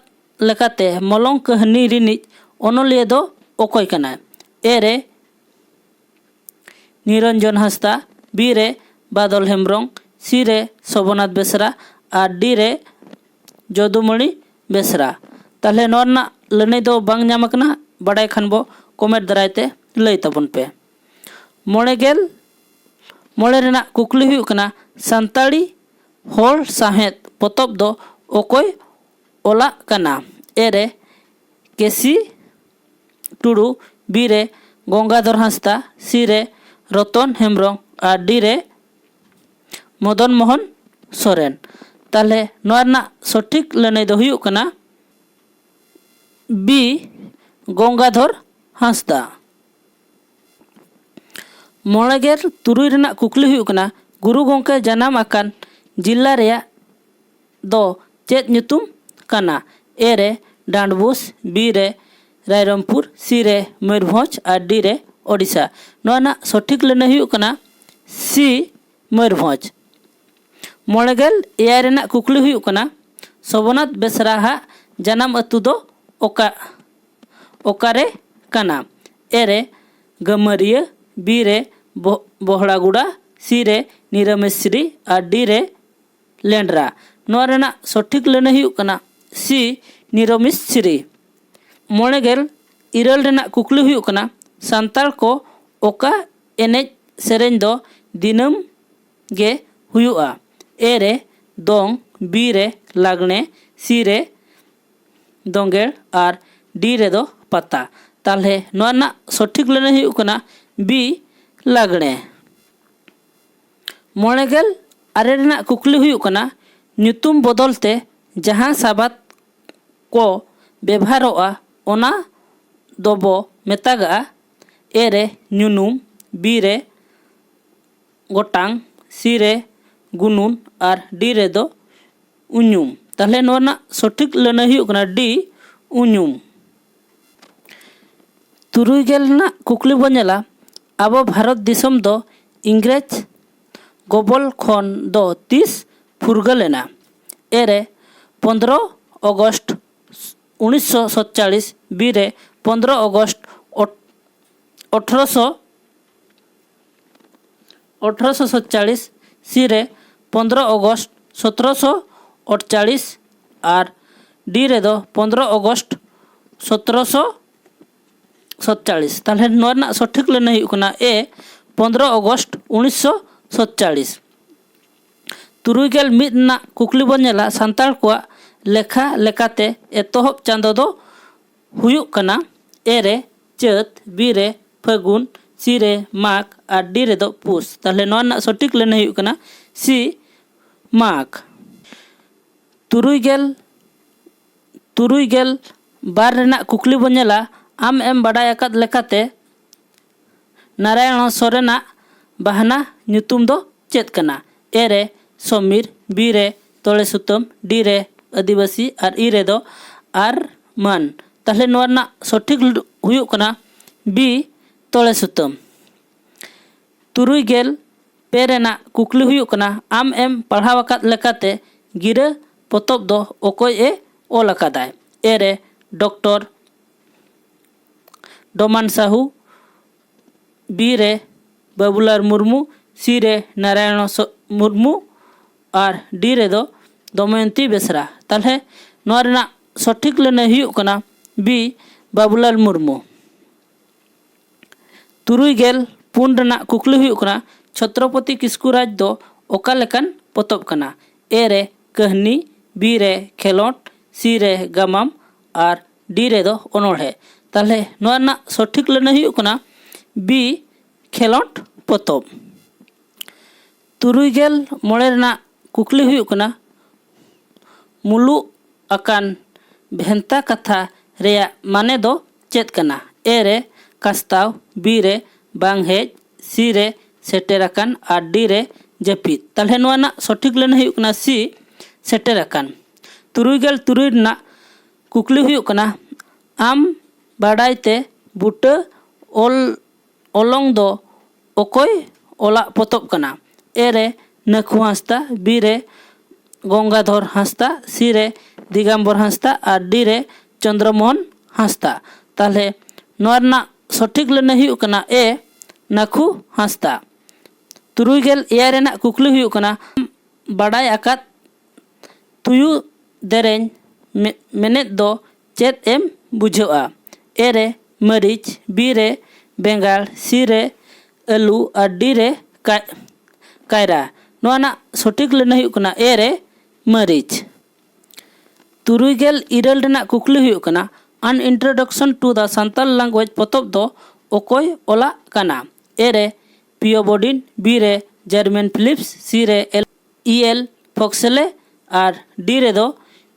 ᱞᱮᱠᱟᱛᱮ ᱢᱚᱞᱚᱝ ᱠᱟᱹᱦᱱᱤ ᱨᱤᱱᱤᱡ ᱚᱱᱚᱞᱤᱭᱟᱹ ᱫᱚ ᱚᱠᱚᱭ ᱠᱟᱱᱟᱭ? ᱮ ᱨᱮ ᱱᱤᱨᱚᱧᱡᱚᱱ ᱦᱟᱸᱥᱫᱟ, ᱵᱤ ᱨᱮ ᱵᱟᱫᱚᱞ ᱦᱮᱢᱵᱨᱚᱢ, ᱥᱤ ᱨᱮ ᱥᱚᱵᱚᱱᱟᱛᱷ ᱵᱮᱥᱨᱟ ᱟᱨ ᱰᱤ ᱨᱮ ᱡᱚᱫᱩᱢᱚᱬᱤ ᱵᱮᱥᱨᱟ᱾ ᱛᱟᱦᱚᱞᱮ ᱱᱚᱣᱟ ᱨᱮᱱᱟᱜ ᱞᱟᱹᱱᱟᱹᱭ ᱫᱚ ᱵᱟᱝ ᱧᱟᱢ ᱟᱠᱟᱱᱟ, ᱵᱟᱰᱟᱭ ᱠᱷᱟᱱ ᱵᱚ ᱠᱚᱢᱮᱱᱴ ᱫᱟᱨᱟᱭ ᱛᱮ ᱞᱟᱹᱭ ᱛᱟᱵᱚᱱ ᱯᱮ᱾ ᱢᱚᱬᱮ ᱜᱮᱞ ᱢᱚᱬᱮ ᱨᱮᱱᱟᱜ ᱠᱩᱠᱞᱤ ᱦᱩᱭᱩᱜ ᱠᱟᱱᱟ, ᱥᱟᱱᱛᱟᱲᱤ ᱦᱚᱲ ᱥᱟᱶᱦᱮᱫ ᱯᱚᱛᱚᱵ ᱫᱚ ᱚᱠᱚᱭ ᱚᱞᱟᱜ ᱠᱟᱱᱟ? ᱮ ᱨᱮ ᱠᱮᱥᱤ ᱴᱩᱰᱩ, ᱵᱤ ᱨᱮ ᱜᱚᱝᱜᱟᱫᱷᱚᱨ ᱦᱟᱸᱥᱫᱟ, ᱥᱤ ᱨᱮ ᱨᱚᱛᱚᱱ ᱦᱮᱢᱵᱨᱚᱢ ᱟᱨ ᱰᱤ ᱨᱮ ᱢᱚᱫᱚᱱ ᱢᱳᱦᱚᱱ ᱥᱚᱨᱮᱱ᱾ ᱛᱟᱦᱚᱞᱮ ᱱᱚᱣᱟ ᱨᱮᱱᱟᱜ ᱥᱚᱴᱷᱤᱠ ᱞᱟᱹᱱᱟᱹᱭ ᱫᱚ ᱦᱩᱭᱩᱜ ᱠᱟᱱᱟ ᱵᱤ, ᱜᱚᱝᱜᱟᱫᱷᱚᱨ ᱦᱟᱸᱥᱫᱟ᱾ ᱢᱚᱬᱮ ᱜᱮᱞ ᱛᱩᱨᱩᱭ ᱨᱮᱱᱟᱜ ᱠᱩᱠᱞᱤ ᱦᱩᱭᱩᱜ ᱠᱟᱱᱟ, ᱜᱩᱨᱩ ᱜᱚᱢᱠᱮ ᱡᱟᱱᱟᱢ ᱟᱠᱟᱱ ᱡᱤᱞᱟ ᱨᱮᱭᱟᱜ ᱫᱚ ᱪᱮᱫ ᱧᱩᱛᱩᱢ ᱠᱟᱱᱟ? ᱮ ᱨᱮ ᱰᱟᱸᱰᱵᱳᱥ, ᱵᱤ ᱨᱮ ᱨᱟᱭᱨᱚᱝᱯᱩᱨ, ᱥᱤ ᱨᱮ ᱢᱚᱭᱩᱨᱵᱷᱚᱸᱡᱽ ᱟᱨ ᱰᱤ ᱨᱮ ᱳᱰᱤᱥᱟ᱾ ᱱᱚᱣᱟ ᱨᱮᱱᱟᱜ ᱥᱚᱴᱷᱤᱠ ᱞᱟᱹᱱᱟᱹᱭ ᱦᱩᱭᱩᱜ ᱠᱟᱱᱟ ᱥᱤ, ᱢᱚᱭᱩᱨᱵᱷᱚᱸᱡᱽ᱾ ᱢᱚᱬᱮ ᱜᱮᱞ ᱮᱭᱟᱭ ᱨᱮᱱᱟᱜ ᱠᱩᱠᱞᱤ ᱦᱩᱭᱩᱜ ᱠᱟᱱᱟ, ᱥᱚᱵᱚᱱᱟᱛᱷ ᱵᱮᱥᱨᱟ ᱦᱟᱜ ᱡᱟᱱᱟᱢ ᱟᱹᱛᱩ ᱫᱚ ᱚᱠᱟ, ᱚᱠᱟᱨᱮ ᱠᱟᱱᱟ? ᱮ ᱨᱮ ᱜᱟᱹᱢᱟᱹᱨᱤᱭᱟᱹ, ᱵᱤ ᱨᱮ ᱵᱚ-, ᱵᱚᱦᱲᱟᱜᱩᱲᱟ, ᱥᱤ ᱨᱮ ᱱᱤᱨᱟᱢᱤᱥᱨᱤ ᱟᱨ ᱰᱤ ᱨᱮ ᱞᱮᱱᱰᱨᱟ᱾ ᱱᱚᱣᱟ ᱨᱮᱱᱟᱜ ᱥᱚᱴᱷᱤᱠ ᱞᱟᱹᱱᱟᱹᱭ ᱦᱩᱭᱩᱜ ᱠᱟᱱᱟ ᱥᱤ, ᱱᱤᱨᱟᱢᱤᱥᱨᱤ᱾ ᱢᱚᱬᱮ ᱜᱮᱞ ᱤᱨᱟᱹᱞ ᱨᱮᱱᱟᱜ ᱠᱩᱠᱞᱤ ᱦᱩᱭᱩᱜ ᱠᱟᱱᱟ, ᱥᱟᱱᱛᱟᱲ ᱠᱚ ᱚᱠᱟ ᱮᱱᱮᱡ ᱥᱮᱨᱮᱧ ᱫᱚ ᱫᱤᱱᱟᱹᱢ ᱜᱮ ᱦᱩᱭᱩᱜᱼᱟ? ᱮ ᱨᱮ ᱫᱚᱝ, ᱵᱤ ᱨᱮ ᱞᱟᱜᱽᱬᱮ, ᱥᱤ ᱨᱮ ᱫᱚᱸᱜᱮᱲ ᱟᱨ ᱰᱤ ᱨᱮᱫᱚ ᱯᱟᱛᱟ᱾ ᱛᱟᱦᱚᱞᱮ ᱱᱚᱣᱟ ᱨᱮᱱᱟᱜ ᱥᱚᱴᱷᱤᱠ ᱞᱟᱹᱱᱟᱹᱭ ᱦᱩᱭᱩᱜ ᱠᱟᱱᱟ ᱵᱤ, ᱞᱟᱜᱽᱬᱮ᱾ ᱢᱚᱬᱮ ᱜᱮᱞ ᱟᱨᱮ ᱨᱮᱱᱟᱜ ᱠᱩᱠᱞᱤ ᱦᱩᱭᱩᱜ ᱠᱟᱱᱟ, ᱧᱩᱛᱩᱢ ᱵᱚᱫᱚᱞ ᱛᱮ ᱡᱟᱦᱟᱸ ᱥᱟᱵᱟᱫ ᱠᱚ ᱵᱮᱵᱷᱟᱨᱚᱜᱼᱟ, ᱚᱱᱟ ᱫᱚᱵᱚ ᱢᱮᱛᱟᱜᱟᱜᱼᱟ ᱮ ᱨᱮ ᱧᱩᱱᱩᱢ, ᱵᱤ ᱨᱮ ᱜᱚᱴᱟᱝ, ᱥᱤ ᱨᱮ ᱜᱩᱱᱩᱱ ᱟᱨ ᱰᱤ ᱨᱮᱫᱚ ᱩᱧᱩᱢ᱾ ᱛᱟᱦᱚᱞᱮ ᱱᱚᱣᱟ ᱨᱮᱱᱟᱜ ᱥᱚᱴᱷᱤᱠ ᱞᱟᱹᱱᱟᱹᱭ ᱦᱩᱭᱩᱜ ᱠᱟᱱᱟ ᱰᱤ, ᱩᱧᱩᱢ᱾ ᱛᱩᱨᱩᱭ ᱜᱮᱞ ᱨᱮᱱᱟᱜ ᱠᱩᱠᱞᱤ ᱵᱚᱱ ᱧᱮᱞᱟ, ᱟᱵᱚ ᱵᱷᱟᱨᱚᱛ ᱫᱤᱥᱚᱢ ᱫᱚ ᱤᱝᱨᱮᱡᱽ ᱜᱚᱵᱚᱞ ᱠᱷᱚᱱ ᱫᱚ ᱛᱤᱥ ᱯᱷᱩᱨᱜᱟᱹᱞ ᱮᱱᱟ? ᱮ ᱨᱮ ᱯᱚᱱᱫᱽᱨᱚ ᱚᱜᱚᱥᱴ ᱩᱱᱤᱥᱥᱚ ᱥᱟᱛᱪᱟᱲᱤᱥ, ᱵᱤ ᱨᱮ ᱯᱚᱱᱫᱽᱨᱚ ᱚᱜᱚᱥᱴ ᱚᱴ-, ᱟᱴᱷᱨᱚᱥᱚ ᱟᱴᱷᱨᱚᱥᱚ ᱥᱟᱛᱪᱟᱲᱤᱥ, ᱥᱤ ᱨᱮ ᱯᱚᱱᱫᱽᱨᱚ ᱚᱜᱚᱥᱴ ᱥᱚᱛᱨᱚᱥᱚ ᱟᱴᱪᱟᱲᱤᱥ ᱟᱨ ᱰᱤ ᱨᱮᱫᱚ ᱯᱚᱱᱫᱽᱨᱚ ᱚᱜᱚᱥᱴ ᱥᱚᱛᱨᱚᱥᱚ ᱥᱟᱛᱪᱟᱲᱤᱥ᱾ ᱛᱟᱦᱚᱞᱮ ᱱᱚᱣᱟ ᱨᱮᱱᱟᱜ ᱥᱚᱴᱷᱤᱠ ᱞᱟᱹᱱᱟᱹᱭ ᱦᱩᱭᱩᱜ ᱠᱟᱱᱟ ᱮ, ᱯᱚᱱᱫᱽᱨᱚ ᱚᱜᱚᱥᱴ ᱩᱱᱤᱥᱥᱚ ᱥᱟᱛᱪᱟᱲᱤᱥ᱾ ᱛᱩᱨᱩᱭ ᱜᱮᱞ ᱢᱤᱫ ᱨᱮᱱᱟᱜ ᱠᱩᱠᱞᱤ ᱵᱚᱱ ᱧᱮᱞᱟ, ᱥᱟᱱᱛᱟᱲ ᱠᱚᱣᱟᱜ ᱞᱮᱠᱷᱟ ᱞᱮᱠᱟᱛᱮ ᱮᱛᱚᱦᱚᱵ ᱪᱟᱸᱫᱚ ᱫᱚ ᱦᱩᱭᱩᱜ ᱠᱟᱱᱟ ᱮ ᱨᱮ ᱪᱟᱹᱛ, ᱵᱤ ᱨᱮ ᱯᱷᱟᱹᱜᱩᱱ, ᱥᱤ ᱨᱮ ᱢᱟᱜᱽ ᱟᱨ ᱰᱤ ᱨᱮᱫᱚ ᱯᱩᱥ᱾ ᱛᱟᱦᱚᱞᱮ ᱱᱚᱣᱟ ᱨᱮᱱᱟᱜ ᱥᱚᱴᱷᱤᱠ ᱞᱟᱹᱱᱟᱹᱭ ᱦᱩᱭᱩᱜ ᱠᱟᱱᱟ ᱥᱤ, ᱢᱟᱜᱽ᱾ ᱛᱩᱨᱩᱭ ᱜᱮᱞ, ᱛᱩᱨᱩᱭ ᱜᱮᱞ ᱵᱟᱨ ᱨᱮᱱᱟᱜ ᱠᱩᱠᱞᱤ ᱵᱚᱱ ᱧᱮᱞᱟ, ᱟᱢ ᱮᱢ ᱵᱟᱰᱟᱭ ᱟᱠᱟᱫ ᱞᱮᱠᱟᱛᱮ ᱱᱟᱨᱟᱭᱚᱬ ᱥᱚᱨᱮᱱᱟᱜ ᱵᱟᱦᱱᱟ ᱧᱩᱛᱩᱢ ᱫᱚ ᱪᱮᱫ ᱠᱟᱱᱟ? ᱮ ᱨᱮ ᱥᱚᱢᱤᱨ, ᱵᱤ ᱨᱮ ᱛᱚᱲᱮ ᱥᱩᱛᱟᱹᱢ, ᱰᱤ ᱨᱮ ᱟᱹᱫᱤᱵᱟᱹᱥᱤ ᱟᱨ ᱤ ᱨᱮᱫᱚ ᱟᱨ ᱢᱟᱹᱱ᱾ ᱛᱟᱦᱚᱞᱮ ᱱᱚᱣᱟ ᱨᱮᱱᱟᱜ ᱥᱚᱴᱷᱤᱠ ᱦᱩᱭᱩᱜ ᱠᱟᱱᱟ ᱵᱤ, ᱛᱚᱲᱮ ᱥᱩᱛᱟᱹᱢ᱾ ᱛᱩᱨᱩᱭ ᱜᱮᱞ ᱯᱮ ᱨᱮᱱᱟᱜ ᱠᱩᱠᱞᱤ ᱦᱩᱭᱩᱜ ᱠᱟᱱᱟ, ᱟᱢ ᱮᱢ ᱯᱟᱲᱦᱟᱣ ᱟᱠᱟᱫ ᱞᱮᱠᱟᱛᱮ ᱜᱤᱨᱟᱹ ᱯᱚᱛᱚᱵ ᱫᱚ ᱚᱠᱚᱭ ᱮ ᱚᱞ ᱟᱠᱟᱫᱟᱭ? ᱮ ᱨᱮ ᱰᱚᱠᱴᱚᱨ ᱰᱚᱢᱟᱱ ᱥᱟᱦᱩ, ᱵᱤ ᱨᱮ ᱵᱟᱵᱩᱞᱟᱞ ᱢᱩᱨᱢᱩ, ᱥᱤ ᱨᱮ ᱱᱟᱨᱟᱭᱚᱬ ᱥᱚ-, ᱢᱩᱨᱢᱩ ᱟᱨ ᱰᱤ ᱨᱮᱫᱚ ᱫᱚᱢᱚᱭᱚᱱᱛᱤ ᱵᱮᱥᱨᱟ᱾ ᱛᱟᱦᱚᱞᱮ ᱱᱚᱣᱟ ᱨᱮᱱᱟᱜ ᱥᱚᱴᱷᱤᱠ ᱞᱟᱹᱱᱟᱹᱭ ᱦᱩᱭᱩᱜ ᱠᱟᱱᱟ ᱵᱤ, ᱵᱟᱵᱩᱞᱟᱞ ᱢᱩᱨᱢᱩ᱾ ᱛᱩᱨᱩᱭ ᱜᱮᱞ ᱯᱩᱱ ᱨᱮᱱᱟᱜ ᱠᱩᱠᱞᱤ ᱦᱩᱭᱩᱜ ᱠᱟᱱᱟ, ᱪᱷᱚᱛᱨᱚᱯᱚᱛᱤ ᱠᱤᱥᱠᱩ ᱨᱟᱡᱽ ᱫᱚ ᱚᱠᱟ ᱞᱮᱠᱟᱱ ᱯᱚᱛᱚᱵ ᱠᱟᱱᱟ? ᱮ ᱨᱮ ᱠᱟᱹᱦᱱᱤ, ᱵᱤ ᱨᱮ ᱠᱷᱮᱞᱚᱸᱰ, ᱥᱤ ᱨᱮ ᱜᱟᱢᱟᱢ ᱟᱨ ᱰᱤ ᱨᱮᱫᱚ ᱚᱱᱚᱬᱦᱮ᱾ ᱛᱟᱦᱚᱞᱮ ᱱᱚᱣᱟ ᱨᱮᱱᱟᱜ ᱥᱚᱴᱷᱤᱠ ᱞᱟᱹᱱᱟᱹᱭ ᱦᱩᱭᱩᱜ ᱠᱟᱱᱟ ᱵᱤ, ᱠᱷᱮᱞᱚᱸᱰ ᱯᱚᱛᱚᱵ᱾ ᱛᱩᱨᱩᱭ ᱜᱮᱞ ᱢᱚᱬᱮ ᱨᱮᱱᱟᱜ ᱠᱩᱠᱞᱤ ᱦᱩᱭᱩᱜ ᱠᱟᱱᱟ, ᱢᱩᱞᱩᱜ ᱟᱠᱟᱱ ᱵᱷᱮᱱᱛᱟ ᱠᱟᱛᱷᱟ ᱨᱮᱭᱟᱜ ᱢᱟᱱᱮ ᱫᱚ ᱪᱮᱫ ᱠᱟᱱᱟ? ᱮ ᱨᱮ ᱠᱟᱥᱛᱟᱣ, ᱵᱤ ᱨᱮ ᱵᱟᱝ ᱦᱮᱡ, ᱥᱤ ᱨᱮ ᱥᱮᱴᱮᱨ ᱟᱠᱟᱱ ᱟᱨ ᱰᱤ ᱨᱮ ᱡᱟᱹᱯᱤᱫ᱾ ᱛᱟᱦᱚᱞᱮ ᱱᱚᱣᱟ ᱨᱮᱱᱟᱜ ᱥᱚᱴᱷᱤᱠ ᱞᱟᱹᱱᱟᱹᱭ ᱦᱩᱭᱩᱜ ᱠᱟᱱᱟ ᱥᱤ, ᱥᱮᱴᱮᱨ ᱟᱠᱟᱱ᱾ ᱛᱩᱨᱩᱭ ᱜᱮᱞ ᱛᱩᱨᱩᱭ ᱨᱮᱱᱟᱜ ᱠᱩᱠᱞᱤ ᱦᱩᱭᱩᱜ ᱠᱟᱱᱟ, ᱟᱢ ᱵᱟᱰᱟᱭ ᱛᱮ ᱵᱩᱴᱟᱹ ᱚᱞ ᱚᱞᱚᱝ ᱫᱚ ᱚᱠᱚᱭ ᱚᱞᱟᱜ ᱯᱚᱛᱚᱵ ᱠᱟᱱᱟ? ᱮ ᱨᱮ ᱱᱟᱹᱠᱷᱩ ᱦᱟᱸᱥᱫᱟ, ᱵᱤ ᱨᱮ ᱜᱚᱝᱜᱟᱫᱷᱚᱨ ᱦᱟᱸᱥᱫᱟ, ᱥᱤ ᱨᱮ ᱫᱤᱜᱟᱢᱵᱚᱨ ᱦᱟᱸᱥᱫᱟ ᱟᱨ ᱰᱤ ᱨᱮ ᱪᱚᱱᱫᱨᱚᱢᱳᱦᱚᱱ ᱦᱟᱸᱥᱫᱟ᱾ ᱛᱟᱦᱚᱞᱮ ᱱᱚᱣᱟ ᱨᱮᱱᱟᱜ ᱥᱚᱴᱷᱤᱠ ᱞᱟᱹᱱᱟᱹᱭ ᱦᱩᱭᱩᱜ ᱠᱟᱱᱟ ᱮ, ᱱᱟᱹᱠᱷᱩ ᱦᱟᱸᱥᱫᱟ᱾ ᱛᱩᱨᱩᱭ ᱜᱮᱞ ᱮᱭᱟᱭ ᱨᱮᱱᱟᱜ ᱠᱩᱠᱞᱤ ᱦᱩᱭᱩᱜ ᱠᱟᱱᱟ, ᱵᱟᱰᱟᱭ ᱟᱠᱟᱫ ᱛᱩᱭᱩ ᱫᱮᱨᱮᱧ ᱢᱮ-, ᱢᱮᱱᱮᱫ ᱫᱚ ᱪᱮᱫ ᱮᱢ ᱵᱩᱡᱷᱟᱹᱣᱟ? ᱮ ᱨᱮ ᱢᱟᱹᱨᱤᱪ, ᱵᱤ ᱨᱮ ᱵᱮᱸᱜᱟᱲ, ᱥᱤ ᱨᱮ ᱟᱹᱞᱩ ᱟᱨ ᱰᱤ ᱨᱮ ᱠᱟ-, ᱠᱟᱭᱨᱟ᱾ ᱱᱚᱣᱟ ᱨᱮᱱᱟᱜ ᱥᱚᱴᱷᱤᱠ ᱞᱟᱹᱱᱟᱹᱭ ᱦᱩᱭᱩᱜ ᱠᱟᱱᱟ ᱮ ᱨᱮ ᱢᱟᱹᱨᱤᱪ᱾ ᱛᱩᱨᱩᱭ ᱜᱮᱞ ᱤᱨᱟᱹᱞ ᱨᱮᱱᱟᱜ ᱠᱩᱠᱞᱤ ᱦᱩᱭᱩᱜ ᱠᱟᱱᱟ, An Introduction to the Santal Language ᱯᱚᱛᱚᱵ ᱫᱚ ᱚᱠᱚᱭ ᱚᱞᱟᱜ ᱠᱟᱱᱟ? ᱮ ᱨᱮ ᱯᱤᱭᱳ ᱵᱳᱰᱤᱱ, ᱵᱤ ᱨᱮ ᱡᱟᱨᱢᱤᱭᱟᱱ ᱯᱷᱤᱞᱤᱯᱥ, ᱥᱤ ᱨᱮ ᱮᱞ, ᱤ ᱮᱞ ᱯᱷᱚᱠᱥᱮᱞᱮ ᱟᱨ ᱰᱤ ᱨᱮᱫᱚ,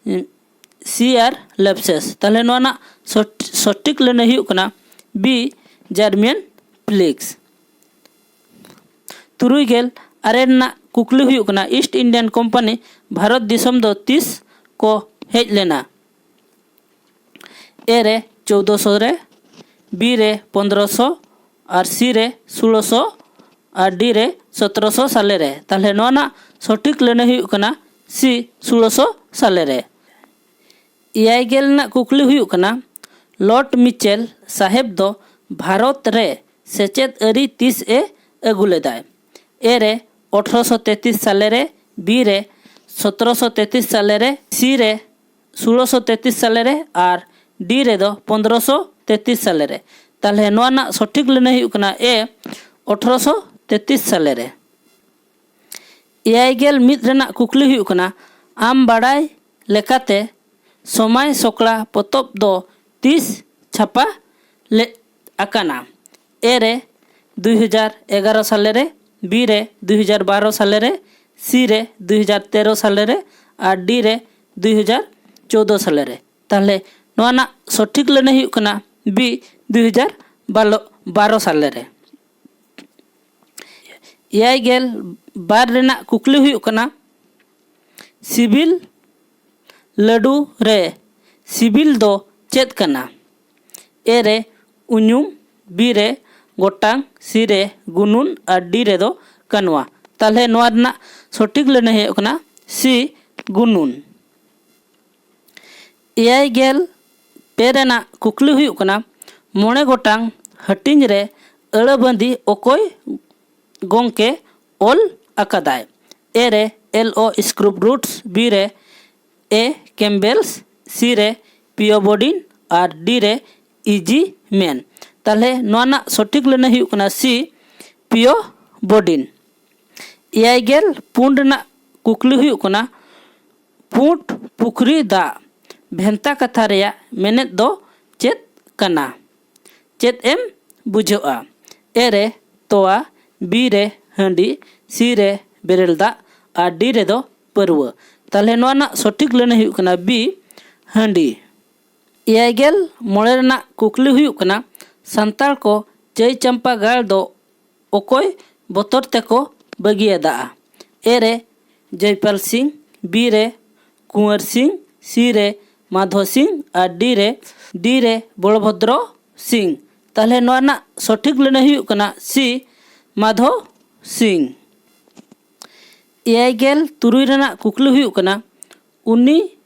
ᱩᱸ, ᱥᱤ ᱟᱨ ᱞᱮᱯᱥᱮᱥ᱾ ᱛᱟᱦᱚᱞᱮ ᱱᱚᱣᱟ ᱨᱮᱱᱟᱜ ᱥᱚᱴ-, ᱥᱚᱴᱷᱤᱠ ᱞᱟᱹᱱᱟᱹᱭ ᱦᱩᱭᱩᱜ ᱠᱟᱱᱟ ᱵᱤ, ᱡᱟᱨᱢᱤᱭᱟᱱ ᱯᱷᱤᱞᱤᱠᱥ᱾ ᱛᱩᱨᱩᱭ ᱜᱮᱞ ᱟᱨᱮ ᱨᱮᱱᱟᱜ ᱠᱩᱠᱞᱤ ᱦᱩᱭᱩᱜ ᱠᱟᱱᱟ, East Indian Company ᱵᱷᱟᱨᱚᱛ ᱫᱤᱥᱚᱢ ᱫᱚ ᱛᱤᱥ ᱠᱚ ᱦᱮᱡ ᱞᱮᱱᱟ? ᱮ ᱨᱮ ᱪᱳᱫᱽᱫᱳᱥᱚ ᱨᱮ, ᱵᱤ ᱨᱮ ᱯᱚᱱᱫᱽᱨᱚᱥᱚ ᱟᱨ ᱥᱤ ᱨᱮ ᱥᱳᱞᱳᱥᱚ ᱟᱨ ᱰᱤ ᱨᱮ ᱥᱚᱛᱨᱚᱥᱚ ᱥᱟᱞᱮ ᱨᱮ᱾ ᱛᱟᱦᱚᱞᱮ ᱱᱚᱣᱟ ᱨᱮᱱᱟᱜ ᱥᱚᱴᱷᱤᱠ ᱞᱟᱹᱱᱟᱹᱭ ᱦᱩᱭᱩᱜ ᱠᱟᱱᱟ ᱥᱤ, ᱥᱳᱞᱳᱥᱚ ᱥᱟᱞᱮ ᱨᱮ᱾ ᱮᱭᱟᱭ ᱜᱮᱞ ᱨᱮᱱᱟᱜ ᱠᱩᱠᱞᱤ ᱦᱩᱭᱩᱜ ᱠᱟᱱᱟ, ᱞᱚᱨᱰ ᱢᱤᱪᱮᱞ ᱥᱟᱦᱮᱵᱽ ᱫᱚ ᱵᱷᱟᱨᱚᱛ ᱨᱮ ᱥᱮᱪᱮᱫ ᱟᱹᱨᱤ ᱛᱤᱥ ᱮ ᱟᱹᱜᱩ ᱞᱮᱫᱟᱭ? ᱮ ᱨᱮ ᱟᱴᱷᱨᱚᱥᱚ ᱛᱮᱛᱨᱤᱥ ᱥᱟᱞᱮ ᱨᱮ, ᱵᱤ ᱨᱮ ᱥᱚᱛᱨᱚᱥᱚ ᱛᱮᱛᱨᱤᱥ ᱥᱟᱞᱮ ᱨᱮ, ᱥᱤ ᱨᱮ ᱥᱳᱞᱳᱥᱚ ᱛᱮᱛᱨᱤᱥ ᱥᱟᱞᱮ ᱨᱮ ᱟᱨ ᱰᱤ ᱨᱮᱫᱚ ᱯᱚᱱᱫᱽᱨᱚᱥᱚ ᱛᱮᱛᱨᱤᱥ ᱥᱟᱞᱮ ᱨᱮ᱾ ᱛᱟᱦᱚᱞᱮ ᱱᱚᱣᱟ ᱨᱮᱱᱟᱜ ᱥᱚᱴᱷᱤᱠ ᱞᱟᱹᱱᱟᱹᱭ ᱦᱩᱭᱩᱜ ᱠᱟᱱᱟ ᱮ, ᱟᱴᱷᱨᱚᱥᱚ ᱛᱮᱛᱨᱤᱥ ᱥᱟᱞᱮ ᱨᱮ᱾ ᱮᱭᱟᱭ ᱜᱮᱞ ᱢᱤᱫ ᱨᱮᱱᱟᱜ ᱠᱩᱠᱞᱤ ᱦᱩᱭᱩᱜ ᱠᱟᱱᱟ, ᱟᱢ ᱵᱟᱲᱟᱭ ᱞᱮᱠᱟᱛᱮ ᱥᱚᱢᱟᱭ ᱥᱚᱠᱲᱟ ᱯᱚᱛᱚᱵ ᱫᱚ ᱛᱤᱥ ᱪᱷᱟᱯᱟ ᱞᱮᱫ ᱟᱠᱟᱱᱟ? ᱮ ᱨᱮ ᱫᱩᱭ ᱦᱟᱡᱟᱨ ᱮᱜᱟᱨᱚ ᱥᱟᱞᱮ ᱨᱮ, ᱵᱤ ᱨᱮ ᱫᱩᱭ ᱦᱟᱡᱟᱨ ᱵᱟᱨᱚ ᱥᱟᱞᱮ ᱨᱮ, ᱥᱤ ᱨᱮ ᱫᱩᱭ ᱦᱟᱡᱟᱨ ᱛᱮᱨᱚ ᱥᱟᱞᱮ ᱨᱮ ᱟᱨ ᱰᱤ ᱨᱮ ᱫᱩᱭ ᱦᱟᱡᱟᱨ ᱪᱳᱫᱽᱫᱳ ᱥᱟᱞᱮ ᱨᱮ᱾ ᱛᱟᱦᱚᱞᱮ ᱱᱚᱣᱟ ᱨᱮᱱᱟᱜ ᱥᱚᱴᱷᱤᱠ ᱞᱟᱹᱱᱟᱹᱭ ᱦᱩᱭᱩᱜ ᱠᱟᱱᱟ ᱵᱤ, ᱫᱩᱭ ᱦᱟᱡᱟᱨ ᱵᱟᱨᱚ ᱥᱟᱞᱮ ᱨᱮ᱾ ᱮᱭᱟᱭ ᱜᱮᱞ ᱵᱟᱨ ᱨᱮᱱᱟᱜ ᱠᱩᱠᱞᱤ ᱦᱩᱭᱩᱜ ᱠᱟᱱᱟ, ᱥᱤᱵᱤᱞ ᱞᱟᱹᱰᱩ ᱨᱮ ᱥᱤᱵᱤᱞ ᱫᱚ ᱪᱮᱫ ᱠᱟᱱᱟ? ᱮ ᱨᱮ ᱩᱧᱩᱢ, ᱵᱤ ᱨᱮ ᱜᱚᱴᱟᱝ, ᱥᱤ ᱨᱮ ᱜᱩᱱᱩᱱ ᱟᱨ ᱰᱤ ᱨᱮᱫᱚ ᱠᱟᱱᱣᱟ᱾ ᱛᱟᱦᱚᱞᱮ ᱱᱚᱣᱟ ᱨᱮᱱᱟᱜ ᱥᱚᱴᱷᱤᱠ ᱞᱟᱹᱱᱟᱹᱭ ᱦᱩᱭᱩᱜ ᱠᱟᱱᱟ ᱥᱤ, ᱜᱩᱱᱩᱱ᱾ ᱮᱭᱟᱭ ᱜᱮᱞ ᱯᱮ ᱨᱮᱱᱟᱜ ᱠᱩᱠᱞᱤ ᱦᱩᱭᱩᱜ ᱠᱟᱱᱟ, ᱢᱚᱬᱮ ᱜᱚᱴᱟᱝ ᱦᱟᱹᱴᱤᱧ ᱨᱮ ᱟᱹᱲᱟᱹ ᱵᱟᱸᱫᱤ ᱚᱠᱚᱭ ᱜᱚᱢᱠᱮ ᱚᱞ ᱟᱠᱟᱫᱟᱭ? ᱮ ᱨᱮ ᱮᱞ ᱳ ᱥᱠᱨᱩᱯ ᱨᱩᱴᱥ, ᱵᱤ ᱨᱮ ᱮ ᱠᱮᱢᱵᱮᱞᱥ, ᱥᱤ ᱨᱮ ᱯᱤᱭᱳ ᱵᱳᱰᱤᱱ ᱟᱨ ᱰᱤ ᱨᱮ ᱤᱡᱤ ᱢᱮᱱ᱾ ᱛᱟᱦᱚᱞᱮ ᱱᱚᱣᱟ ᱨᱮᱱᱟᱜ ᱥᱚᱴᱷᱤᱠ ᱞᱟᱹᱱᱟᱹᱭ ᱦᱩᱭᱩᱜ ᱠᱟᱱᱟ ᱥᱤ, ᱯᱤᱭᱳ ᱵᱳᱰᱤᱱ᱾ ᱮᱭᱟᱭ ᱜᱮᱞ ᱯᱩᱱ ᱨᱮᱱᱟᱜ ᱠᱩᱠᱞᱤ ᱦᱩᱭᱩᱜ ᱠᱟᱱᱟ, ᱯᱩᱸᱰ ᱯᱩᱠᱷᱨᱤ ᱫᱟᱜ ᱵᱷᱮᱱᱛᱟ ᱠᱟᱛᱷᱟ ᱨᱮᱭᱟᱜ ᱢᱮᱱᱮᱫ ᱫᱚ ᱪᱮᱫ ᱠᱟᱱᱟ? ᱪᱮᱫ ᱮᱢ ᱵᱩᱡᱷᱟᱹᱜᱼᱟ? ᱮ ᱨᱮ ᱛᱚᱣᱟ, ᱵᱤ ᱨᱮ ᱦᱟᱺᱰᱤ, ᱥᱤ ᱨᱮ ᱵᱮᱨᱮᱞ ᱫᱟᱜ ᱟᱨ ᱰᱤ ᱨᱮᱫᱚ ᱯᱟᱹᱨᱣᱟᱹ᱾ ᱛᱟᱦᱚᱞᱮ ᱱᱚᱣᱟ ᱨᱮᱱᱟᱜ ᱥᱚᱴᱷᱤᱠ ᱞᱟᱹᱱᱟᱹᱭ ᱦᱩᱭᱩᱜ ᱠᱟᱱᱟ ᱵᱤ, ᱦᱟᱺᱰᱤ᱾ ᱮᱭᱟᱭ ᱜᱮᱞ ᱢᱚᱬᱮ ᱨᱮᱱᱟᱜ ᱠᱩᱠᱞᱤ ᱦᱩᱭᱩᱜ ᱠᱟᱱᱟ, ᱥᱟᱱᱛᱟᱲ ᱠᱚ ᱪᱟᱹᱭ ᱪᱟᱢᱯᱟ ᱜᱟᱲ ᱫᱚ ᱚᱠᱚᱭ ᱵᱚᱛᱚᱨ ᱛᱮᱠᱚ ᱵᱟᱹᱜᱤᱭᱟᱫᱟᱜᱼᱟ? ᱮ ᱨᱮ ᱡᱚᱭᱯᱟᱞ ᱥᱤᱝ, ᱵᱤ ᱨᱮ ᱠᱩᱸᱣᱟᱨ ᱥᱤᱝ, ᱥᱤ ᱨᱮ ᱢᱟᱫᱷᱚ ᱥᱤᱝ ᱟᱨ ᱰᱤ ᱨᱮ, ᱰᱤ ᱨᱮ ᱵᱚᱲᱚᱵᱷᱚᱫᱨᱚ ᱥᱤᱝ᱾ ᱛᱟᱦᱚᱞᱮ ᱱᱚᱣᱟ ᱨᱮᱱᱟᱜ ᱥᱚᱴᱷᱤᱠ ᱞᱟᱹᱱᱟᱹᱭ ᱦᱩᱭᱩᱜ ᱠᱟᱱᱟ ᱥᱤ, ᱢᱟᱫᱷᱚ ᱥᱤᱝ᱾ ᱮᱭᱟᱭ ᱜᱮᱞ ᱛᱩᱨᱩᱭ ᱨᱮᱱᱟᱜ ᱠᱩᱠᱞᱤ ᱦᱩᱭᱩᱜ ᱠᱟᱱᱟ, ᱩᱱᱤ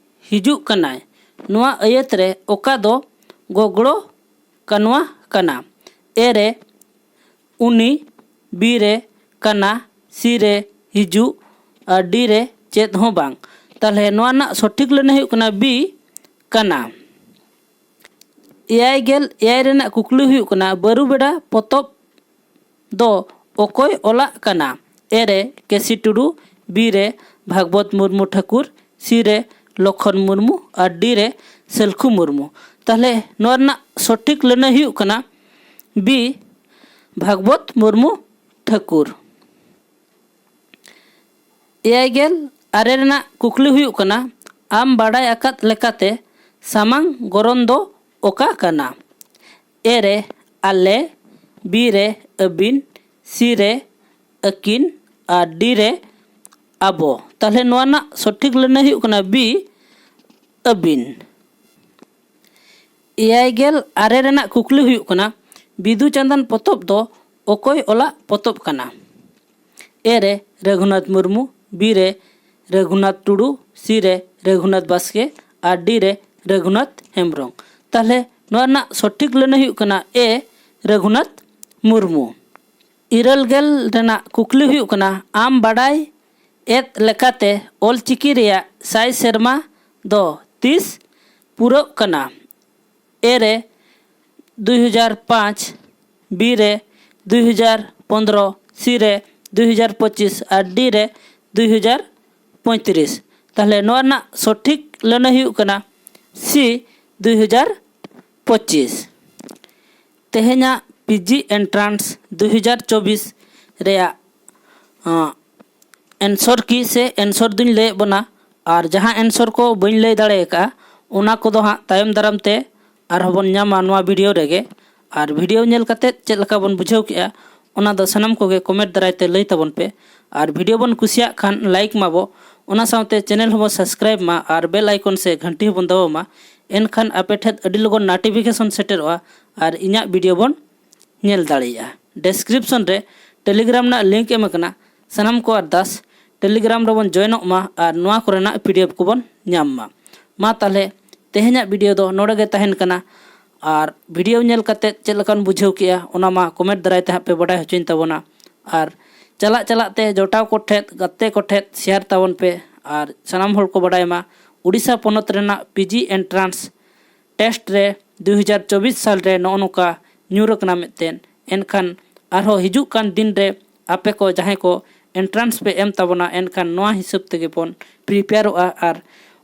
ᱦᱤᱡᱩᱜ ᱠᱟᱱᱟᱭ ᱱᱚᱣᱟ ᱟᱹᱭᱟᱹᱛ ᱨᱮ ᱚᱠᱟ ᱫᱚ ᱜᱚᱜᱽᱲᱚ ᱠᱟᱱᱣᱟ ᱠᱟᱱᱟ? ᱮ ᱨᱮ ᱩᱱᱤ, ᱵᱤ ᱨᱮ ᱠᱟᱱᱟ, ᱥᱤ ᱨᱮ ᱦᱤᱡᱩᱜ ᱟᱨ ᱰᱤ ᱨᱮ ᱪᱮᱫ ᱦᱚᱸ ᱵᱟᱝ᱾ ᱛᱟᱦᱚᱞᱮ ᱱᱚᱣᱟ ᱨᱮᱱᱟᱜ ᱥᱚᱴᱷᱤᱠ ᱞᱟᱹᱱᱟᱹᱭ ᱦᱩᱭᱩᱜ ᱠᱟᱱᱟ ᱵᱤ, ᱠᱟᱱᱟ᱾ ᱮᱭᱟᱭ ᱜᱮᱞ ᱮᱭᱟᱭ ᱨᱮᱱᱟᱜ ᱠᱩᱠᱞᱤ ᱦᱩᱭᱩᱜ ᱠᱟᱱᱟ, ᱵᱟᱹᱨᱩ ᱵᱮᱰᱟ ᱯᱚᱛᱚᱵ ᱫᱚ ᱚᱠᱚᱭ ᱚᱞᱟᱜ ᱠᱟᱱᱟ? ᱮ ᱨᱮ ᱠᱮᱥᱤ ᱴᱩᱰᱩ, ᱵᱤ ᱨᱮ ᱵᱷᱟᱜᱽᱵᱚᱛ ᱢᱩᱨᱢᱩ ᱴᱷᱟᱹᱠᱩᱨ, ᱥᱤ ᱨᱮ ᱞᱚᱠᱷᱚᱱ ᱢᱩᱨᱢᱩ ᱟᱨ ᱰᱤ ᱨᱮ ᱥᱟᱹᱞᱠᱷᱩ ᱢᱩᱨᱢᱩ᱾ ᱛᱟᱦᱚᱞᱮ ᱱᱚᱣᱟ ᱨᱮᱱᱟᱜ ᱥᱚᱴᱷᱤᱠ ᱞᱟᱹᱱᱟᱹᱭ ᱦᱩᱭᱩᱜ ᱠᱟᱱᱟ ᱵᱤ, ᱵᱷᱟᱜᱽᱵᱚᱛ ᱢᱩᱨᱢᱩ ᱴᱷᱟᱹᱠᱩᱨ᱾ ᱮᱭᱟᱭ ᱜᱮᱞ ᱟᱨᱮ ᱨᱮᱱᱟᱜ ᱠᱩᱠᱞᱤ ᱦᱩᱭᱩᱜ ᱠᱟᱱᱟ, ᱟᱢ ᱵᱟᱰᱟᱭ ᱟᱠᱟᱫ ᱞᱮᱠᱟᱛᱮ ᱥᱟᱢᱟᱝ ᱜᱚᱨᱚᱱ ᱫᱚ ᱚᱠᱟ ᱠᱟᱱᱟ? ᱮ ᱨᱮ ᱟᱞᱮ, ᱵᱤ ᱨᱮ ᱟᱹᱵᱤᱱ, ᱥᱤ ᱨᱮ ᱟᱹᱠᱤᱱ, ᱟᱨ ᱰᱤ ᱨᱮ ᱟᱵᱚ᱾ ᱛᱟᱦᱚᱞᱮ ᱱᱚᱣᱟ ᱨᱮᱱᱟᱜ ᱥᱚᱴᱷᱤᱠ ᱞᱟᱹᱱᱟᱹᱭ ᱦᱩᱭᱩᱜ ᱠᱟᱱᱟ ᱵᱤ, ᱟᱹᱵᱤᱱ᱾ ᱮᱭᱟᱭ ᱜᱮᱞ ᱟᱨᱮ ᱨᱮᱱᱟᱜ ᱠᱩᱠᱞᱤ ᱦᱩᱭᱩᱜ ᱠᱟᱱᱟ, ᱵᱤᱫᱩ ᱪᱟᱸᱫᱟᱱ ᱯᱚᱛᱚᱵ ᱫᱚ ᱚᱠᱚᱭ ᱚᱞᱟᱜ ᱯᱚᱛᱚᱵ ᱠᱟᱱᱟ? ᱮ ᱨᱮ ᱨᱟᱹᱜᱷᱩᱱᱟᱛᱷ ᱢᱩᱨᱢᱩ, ᱵᱤ ᱨᱮ ᱨᱟᱹᱜᱷᱩᱱᱟᱛᱷ ᱴᱩᱰᱩ, ᱥᱤ ᱨᱮ ᱨᱟᱹᱜᱷᱩᱱᱟᱛᱷ ᱵᱟᱥᱠᱮ, ᱟᱨ ᱰᱤ ᱨᱮ ᱨᱟᱹᱜᱷᱩᱱᱟᱛᱷ ᱦᱮᱢᱵᱨᱚᱢ᱾ ᱛᱟᱦᱚᱞᱮ ᱱᱚᱣᱟ ᱨᱮᱱᱟᱜ ᱥᱚᱴᱷᱤᱠ ᱞᱟᱹᱱᱟᱹᱭ ᱦᱩᱭᱩᱜ ᱠᱟᱱᱟ ᱮ, ᱨᱟᱹᱜᱷᱩᱱᱟᱛᱷ ᱢᱩᱨᱢᱩ᱾ ᱤᱨᱟᱹᱞ ᱜᱮᱞ ᱨᱮᱱᱟᱜ ᱠᱩᱠᱞᱤ ᱦᱩᱭᱩᱜ ᱠᱟᱱᱟ, ᱟᱢ ᱵᱟᱰᱟᱭ ᱮᱫ ᱞᱮᱠᱟᱛᱮ ᱚᱞᱪᱤᱠᱤ ᱨᱮᱭᱟᱜ ᱥᱟᱭ ᱥᱮᱨᱢᱟ ᱫᱚ ᱛᱤᱥ ᱯᱩᱨᱟᱹᱜ ᱠᱟᱱᱟ? ᱮ ᱨᱮ ᱫᱩᱭ ᱦᱟᱡᱟᱨ ᱯᱟᱸᱪ, ᱵᱤ ᱨᱮ ᱫᱩᱭ ᱦᱟᱡᱟᱨ ᱯᱚᱱᱫᱽᱨᱚ, ᱥᱤ ᱨᱮ ᱫᱩᱭ ᱦᱟᱡᱟᱨ ᱯᱚᱸᱪᱤᱥ ᱟᱨ ᱰᱤ ᱨᱮ ᱫᱩᱭ ᱦᱟᱡᱟᱨ ᱯᱚᱸᱭᱛᱨᱤᱥ᱾ ᱛᱟᱦᱚᱞᱮ ᱱᱚᱣᱟ ᱨᱮᱱᱟᱜ ᱥᱚᱴᱷᱤᱠ ᱞᱟᱹᱱᱟᱹᱭ ᱦᱩᱭᱩᱜ ᱠᱟᱱᱟ ᱥᱤ, ᱫᱩᱭ ᱦᱟᱡᱟᱨ ᱯᱚᱸᱪᱤᱥ᱾ ᱛᱮᱦᱮᱧᱟᱜ ᱯᱤ ᱡᱤ ᱮᱱᱴᱨᱟᱱᱥ ᱫᱩᱭ ᱦᱟᱡᱟᱨ ᱪᱚᱵᱵᱤᱥ ᱨᱮᱭᱟᱜ, ᱟᱸ, ᱮᱱᱥᱚᱨ ᱠᱤ ᱥᱮ ᱮᱱᱥᱚᱨ ᱫᱩᱧ ᱞᱟᱹᱭᱮᱫ ᱵᱚᱱᱟ, ᱟᱨ ᱡᱟᱦᱟᱸ ᱮᱱᱥᱚᱨ ᱠᱚ ᱵᱟᱹᱧ ᱞᱟᱹᱭ ᱫᱟᱲᱮ ᱟᱠᱟᱫᱼᱟ, ᱚᱱᱟ ᱠᱚᱫᱚ ᱦᱟᱸᱜ ᱛᱟᱭᱚᱢ ᱫᱟᱨᱟᱢ ᱛᱮ ᱟᱨᱦᱚᱸ ᱵᱚᱱ ᱧᱟᱢᱟ ᱱᱚᱣᱟ ᱵᱷᱤᱰᱤᱭᱳ ᱨᱮᱜᱮ᱾ ᱟᱨ ᱵᱷᱤᱰᱤᱭᱳ ᱧᱮᱞ ᱠᱟᱛᱮᱫ ᱪᱮᱫ ᱞᱮᱠᱟ ᱵᱚᱱ ᱵᱩᱡᱷᱟᱹᱣ ᱠᱮᱜᱼᱟ, ᱚᱱᱟ ᱫᱚ ᱥᱟᱱᱟᱢ ᱠᱚᱜᱮ ᱠᱚᱢᱮᱱᱴ ᱫᱟᱨᱟᱭ ᱛᱮ ᱞᱟᱹᱭ ᱛᱟᱵᱚᱱ ᱯᱮ᱾ ᱟᱨ ᱵᱷᱤᱰᱤᱭᱳ ᱵᱚᱱ ᱠᱩᱥᱤᱭᱟᱜ ᱠᱷᱟᱱ ᱞᱟᱭᱤᱠ ᱢᱟᱵᱚ, ᱚᱱᱟ ᱥᱟᱶᱛᱮ ᱪᱮᱱᱮᱞ ᱦᱚᱸᱵᱚ ᱥᱟᱵᱥᱠᱨᱟᱭᱤᱵ ᱢᱟ ᱟᱨ ᱵᱮᱞ ᱟᱭᱠᱚᱱ ᱥᱮ ᱜᱷᱟᱱᱴᱤ ᱦᱚᱸᱵᱚᱱ ᱫᱟᱵᱟᱣ ᱢᱟ᱾ ᱮᱱᱠᱷᱟᱱ ᱟᱯᱮ ᱴᱷᱮᱱ ᱟᱹᱰᱤ ᱞᱚᱜᱚᱱ ᱱᱳᱴᱤᱯᱷᱤᱠᱮᱥᱚᱱ ᱥᱮᱴᱮᱨᱚᱜᱼᱟ ᱟᱨ ᱤᱧᱟᱹᱜ ᱵᱷᱤᱰᱤᱭᱳ ᱵᱚᱱ ᱧᱮᱞ ᱫᱟᱲᱮᱭᱟᱜᱼᱟ᱾ ᱰᱮᱥᱠᱨᱤᱯᱥᱚᱱ ᱨᱮ ᱴᱮᱞᱤᱜᱨᱟᱢ ᱨᱮᱱᱟᱜ ᱞᱤᱝᱠ ᱮᱢ ᱟᱠᱟᱱᱟ, ᱥᱟᱱᱟᱢ ᱠᱚ ᱟᱨᱫᱟᱥ ᱴᱮᱞᱤᱜᱨᱟᱢ ᱨᱮᱵᱚᱱ ᱡᱚᱭᱮᱱᱚᱜ ᱢᱟ ᱟᱨ ᱱᱚᱣᱟ ᱠᱚᱨᱮᱱᱟᱜ ᱯᱤ ᱰᱤ ᱮᱯᱷ ᱠᱚᱵᱚᱱ ᱧᱟᱢ ᱢᱟ᱾ ᱢᱟ ᱛᱟᱦᱚᱞᱮ ᱛᱮᱦᱮᱧᱟᱜ ᱵᱷᱤᱰᱤᱭᱳ ᱫᱚ ᱱᱚᱰᱮ ᱜᱮ ᱛᱟᱦᱮᱱ ᱠᱟᱱᱟ᱾ ᱟᱨ ᱵᱷᱤᱰᱤᱭᱳ ᱧᱮᱞ ᱠᱟᱛᱮᱫ ᱪᱮᱫ ᱞᱮᱠᱟᱢ ᱵᱩᱡᱷᱟᱹᱣ ᱠᱮᱜᱼᱟ, ᱚᱱᱟ ᱢᱟ ᱠᱚᱢᱮᱱᱴ ᱫᱟᱨᱟᱭ ᱛᱮ ᱦᱟᱸᱜ ᱯᱮ ᱵᱟᱰᱟᱭ ᱦᱚᱪᱚᱧ ᱛᱟᱵᱚᱱᱟ᱾ ᱟᱨ ᱪᱟᱞᱟᱜ ᱪᱟᱞᱟᱜ ᱛᱮ ᱡᱚᱴᱟᱣ ᱠᱚᱴᱷᱮᱱ, ᱜᱟᱛᱮ ᱠᱚᱴᱷᱮᱱ ᱥᱮᱭᱟᱨ ᱛᱟᱵᱚᱱ ᱯᱮ᱾ ᱟᱨ ᱥᱟᱱᱟᱢ ᱦᱚᱲ ᱠᱚ ᱵᱟᱰᱟᱭ ᱢᱟ, ᱩᱰᱤᱥᱟ ᱯᱚᱱᱚᱛ ᱨᱮᱱᱟᱜ ᱯᱤ ᱡᱤ ᱮᱱᱴᱨᱟᱱᱥ ᱴᱮᱥᱴ ᱨᱮ ᱫᱩ ᱦᱟᱡᱟᱨ ᱪᱚᱵᱵᱤᱥ ᱥᱟᱞ ᱨᱮ ᱱᱚᱜᱼᱚ ᱱᱚᱝᱠᱟ ᱧᱩᱨ ᱟᱠᱟᱱᱟ ᱢᱤᱫᱴᱮᱱ᱾ ᱮᱱᱠᱷᱟᱱ ᱟᱨᱦᱚᱸ ᱦᱤᱡᱩᱜ ᱠᱟᱱ ᱫᱤᱱ ᱨᱮ ᱟᱯᱮ ᱠᱚ ᱡᱟᱦᱟᱸᱭ ᱠᱚ ᱮᱱᱴᱨᱟᱱᱥ ᱯᱮ ᱮᱢ ᱛᱟᱵᱚᱱᱟ, ᱮᱱᱠᱷᱟᱱ ᱱᱚᱣᱟ ᱦᱤᱥᱟᱹᱵ ᱛᱮᱜᱮ ᱵᱚᱱ ᱯᱨᱤᱯᱮᱭᱟᱨᱚᱜᱼᱟ ᱟᱨ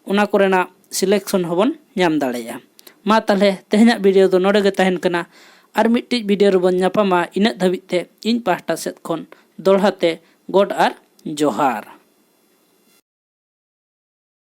ᱚᱱᱟ ᱠᱚᱨᱮᱱᱟᱜ ᱥᱤᱞᱮᱠᱥᱚᱱ ᱦᱚᱸᱵᱚᱱ ᱧᱟᱢ ᱫᱟᱲᱮᱭᱟᱜᱼᱟ᱾ ᱢᱟ ᱛᱟᱦᱚᱞᱮ ᱛᱮᱦᱮᱧᱟᱜ ᱵᱷᱤᱰᱤᱭᱳ ᱫᱚ ᱱᱚᱰᱮ ᱜᱮ ᱛᱟᱦᱮᱱ ᱠᱟᱱᱟ᱾ ᱟᱨ ᱢᱤᱫᱴᱤᱡ ᱵᱷᱤᱰᱤᱭᱳ ᱨᱮᱵᱚᱱ ᱧᱟᱯᱟᱢᱟ᱾ ᱤᱱᱟᱹᱜ ᱫᱷᱟᱹᱵᱤᱡ ᱛᱮ ᱤᱧ ᱯᱟᱦᱴᱟ ᱥᱮᱫ ᱠᱷᱚᱱ ᱫᱚᱦᱲᱟ ᱛᱮ ᱜᱚᱰ ᱟᱨ ᱡᱚᱦᱟᱨ᱾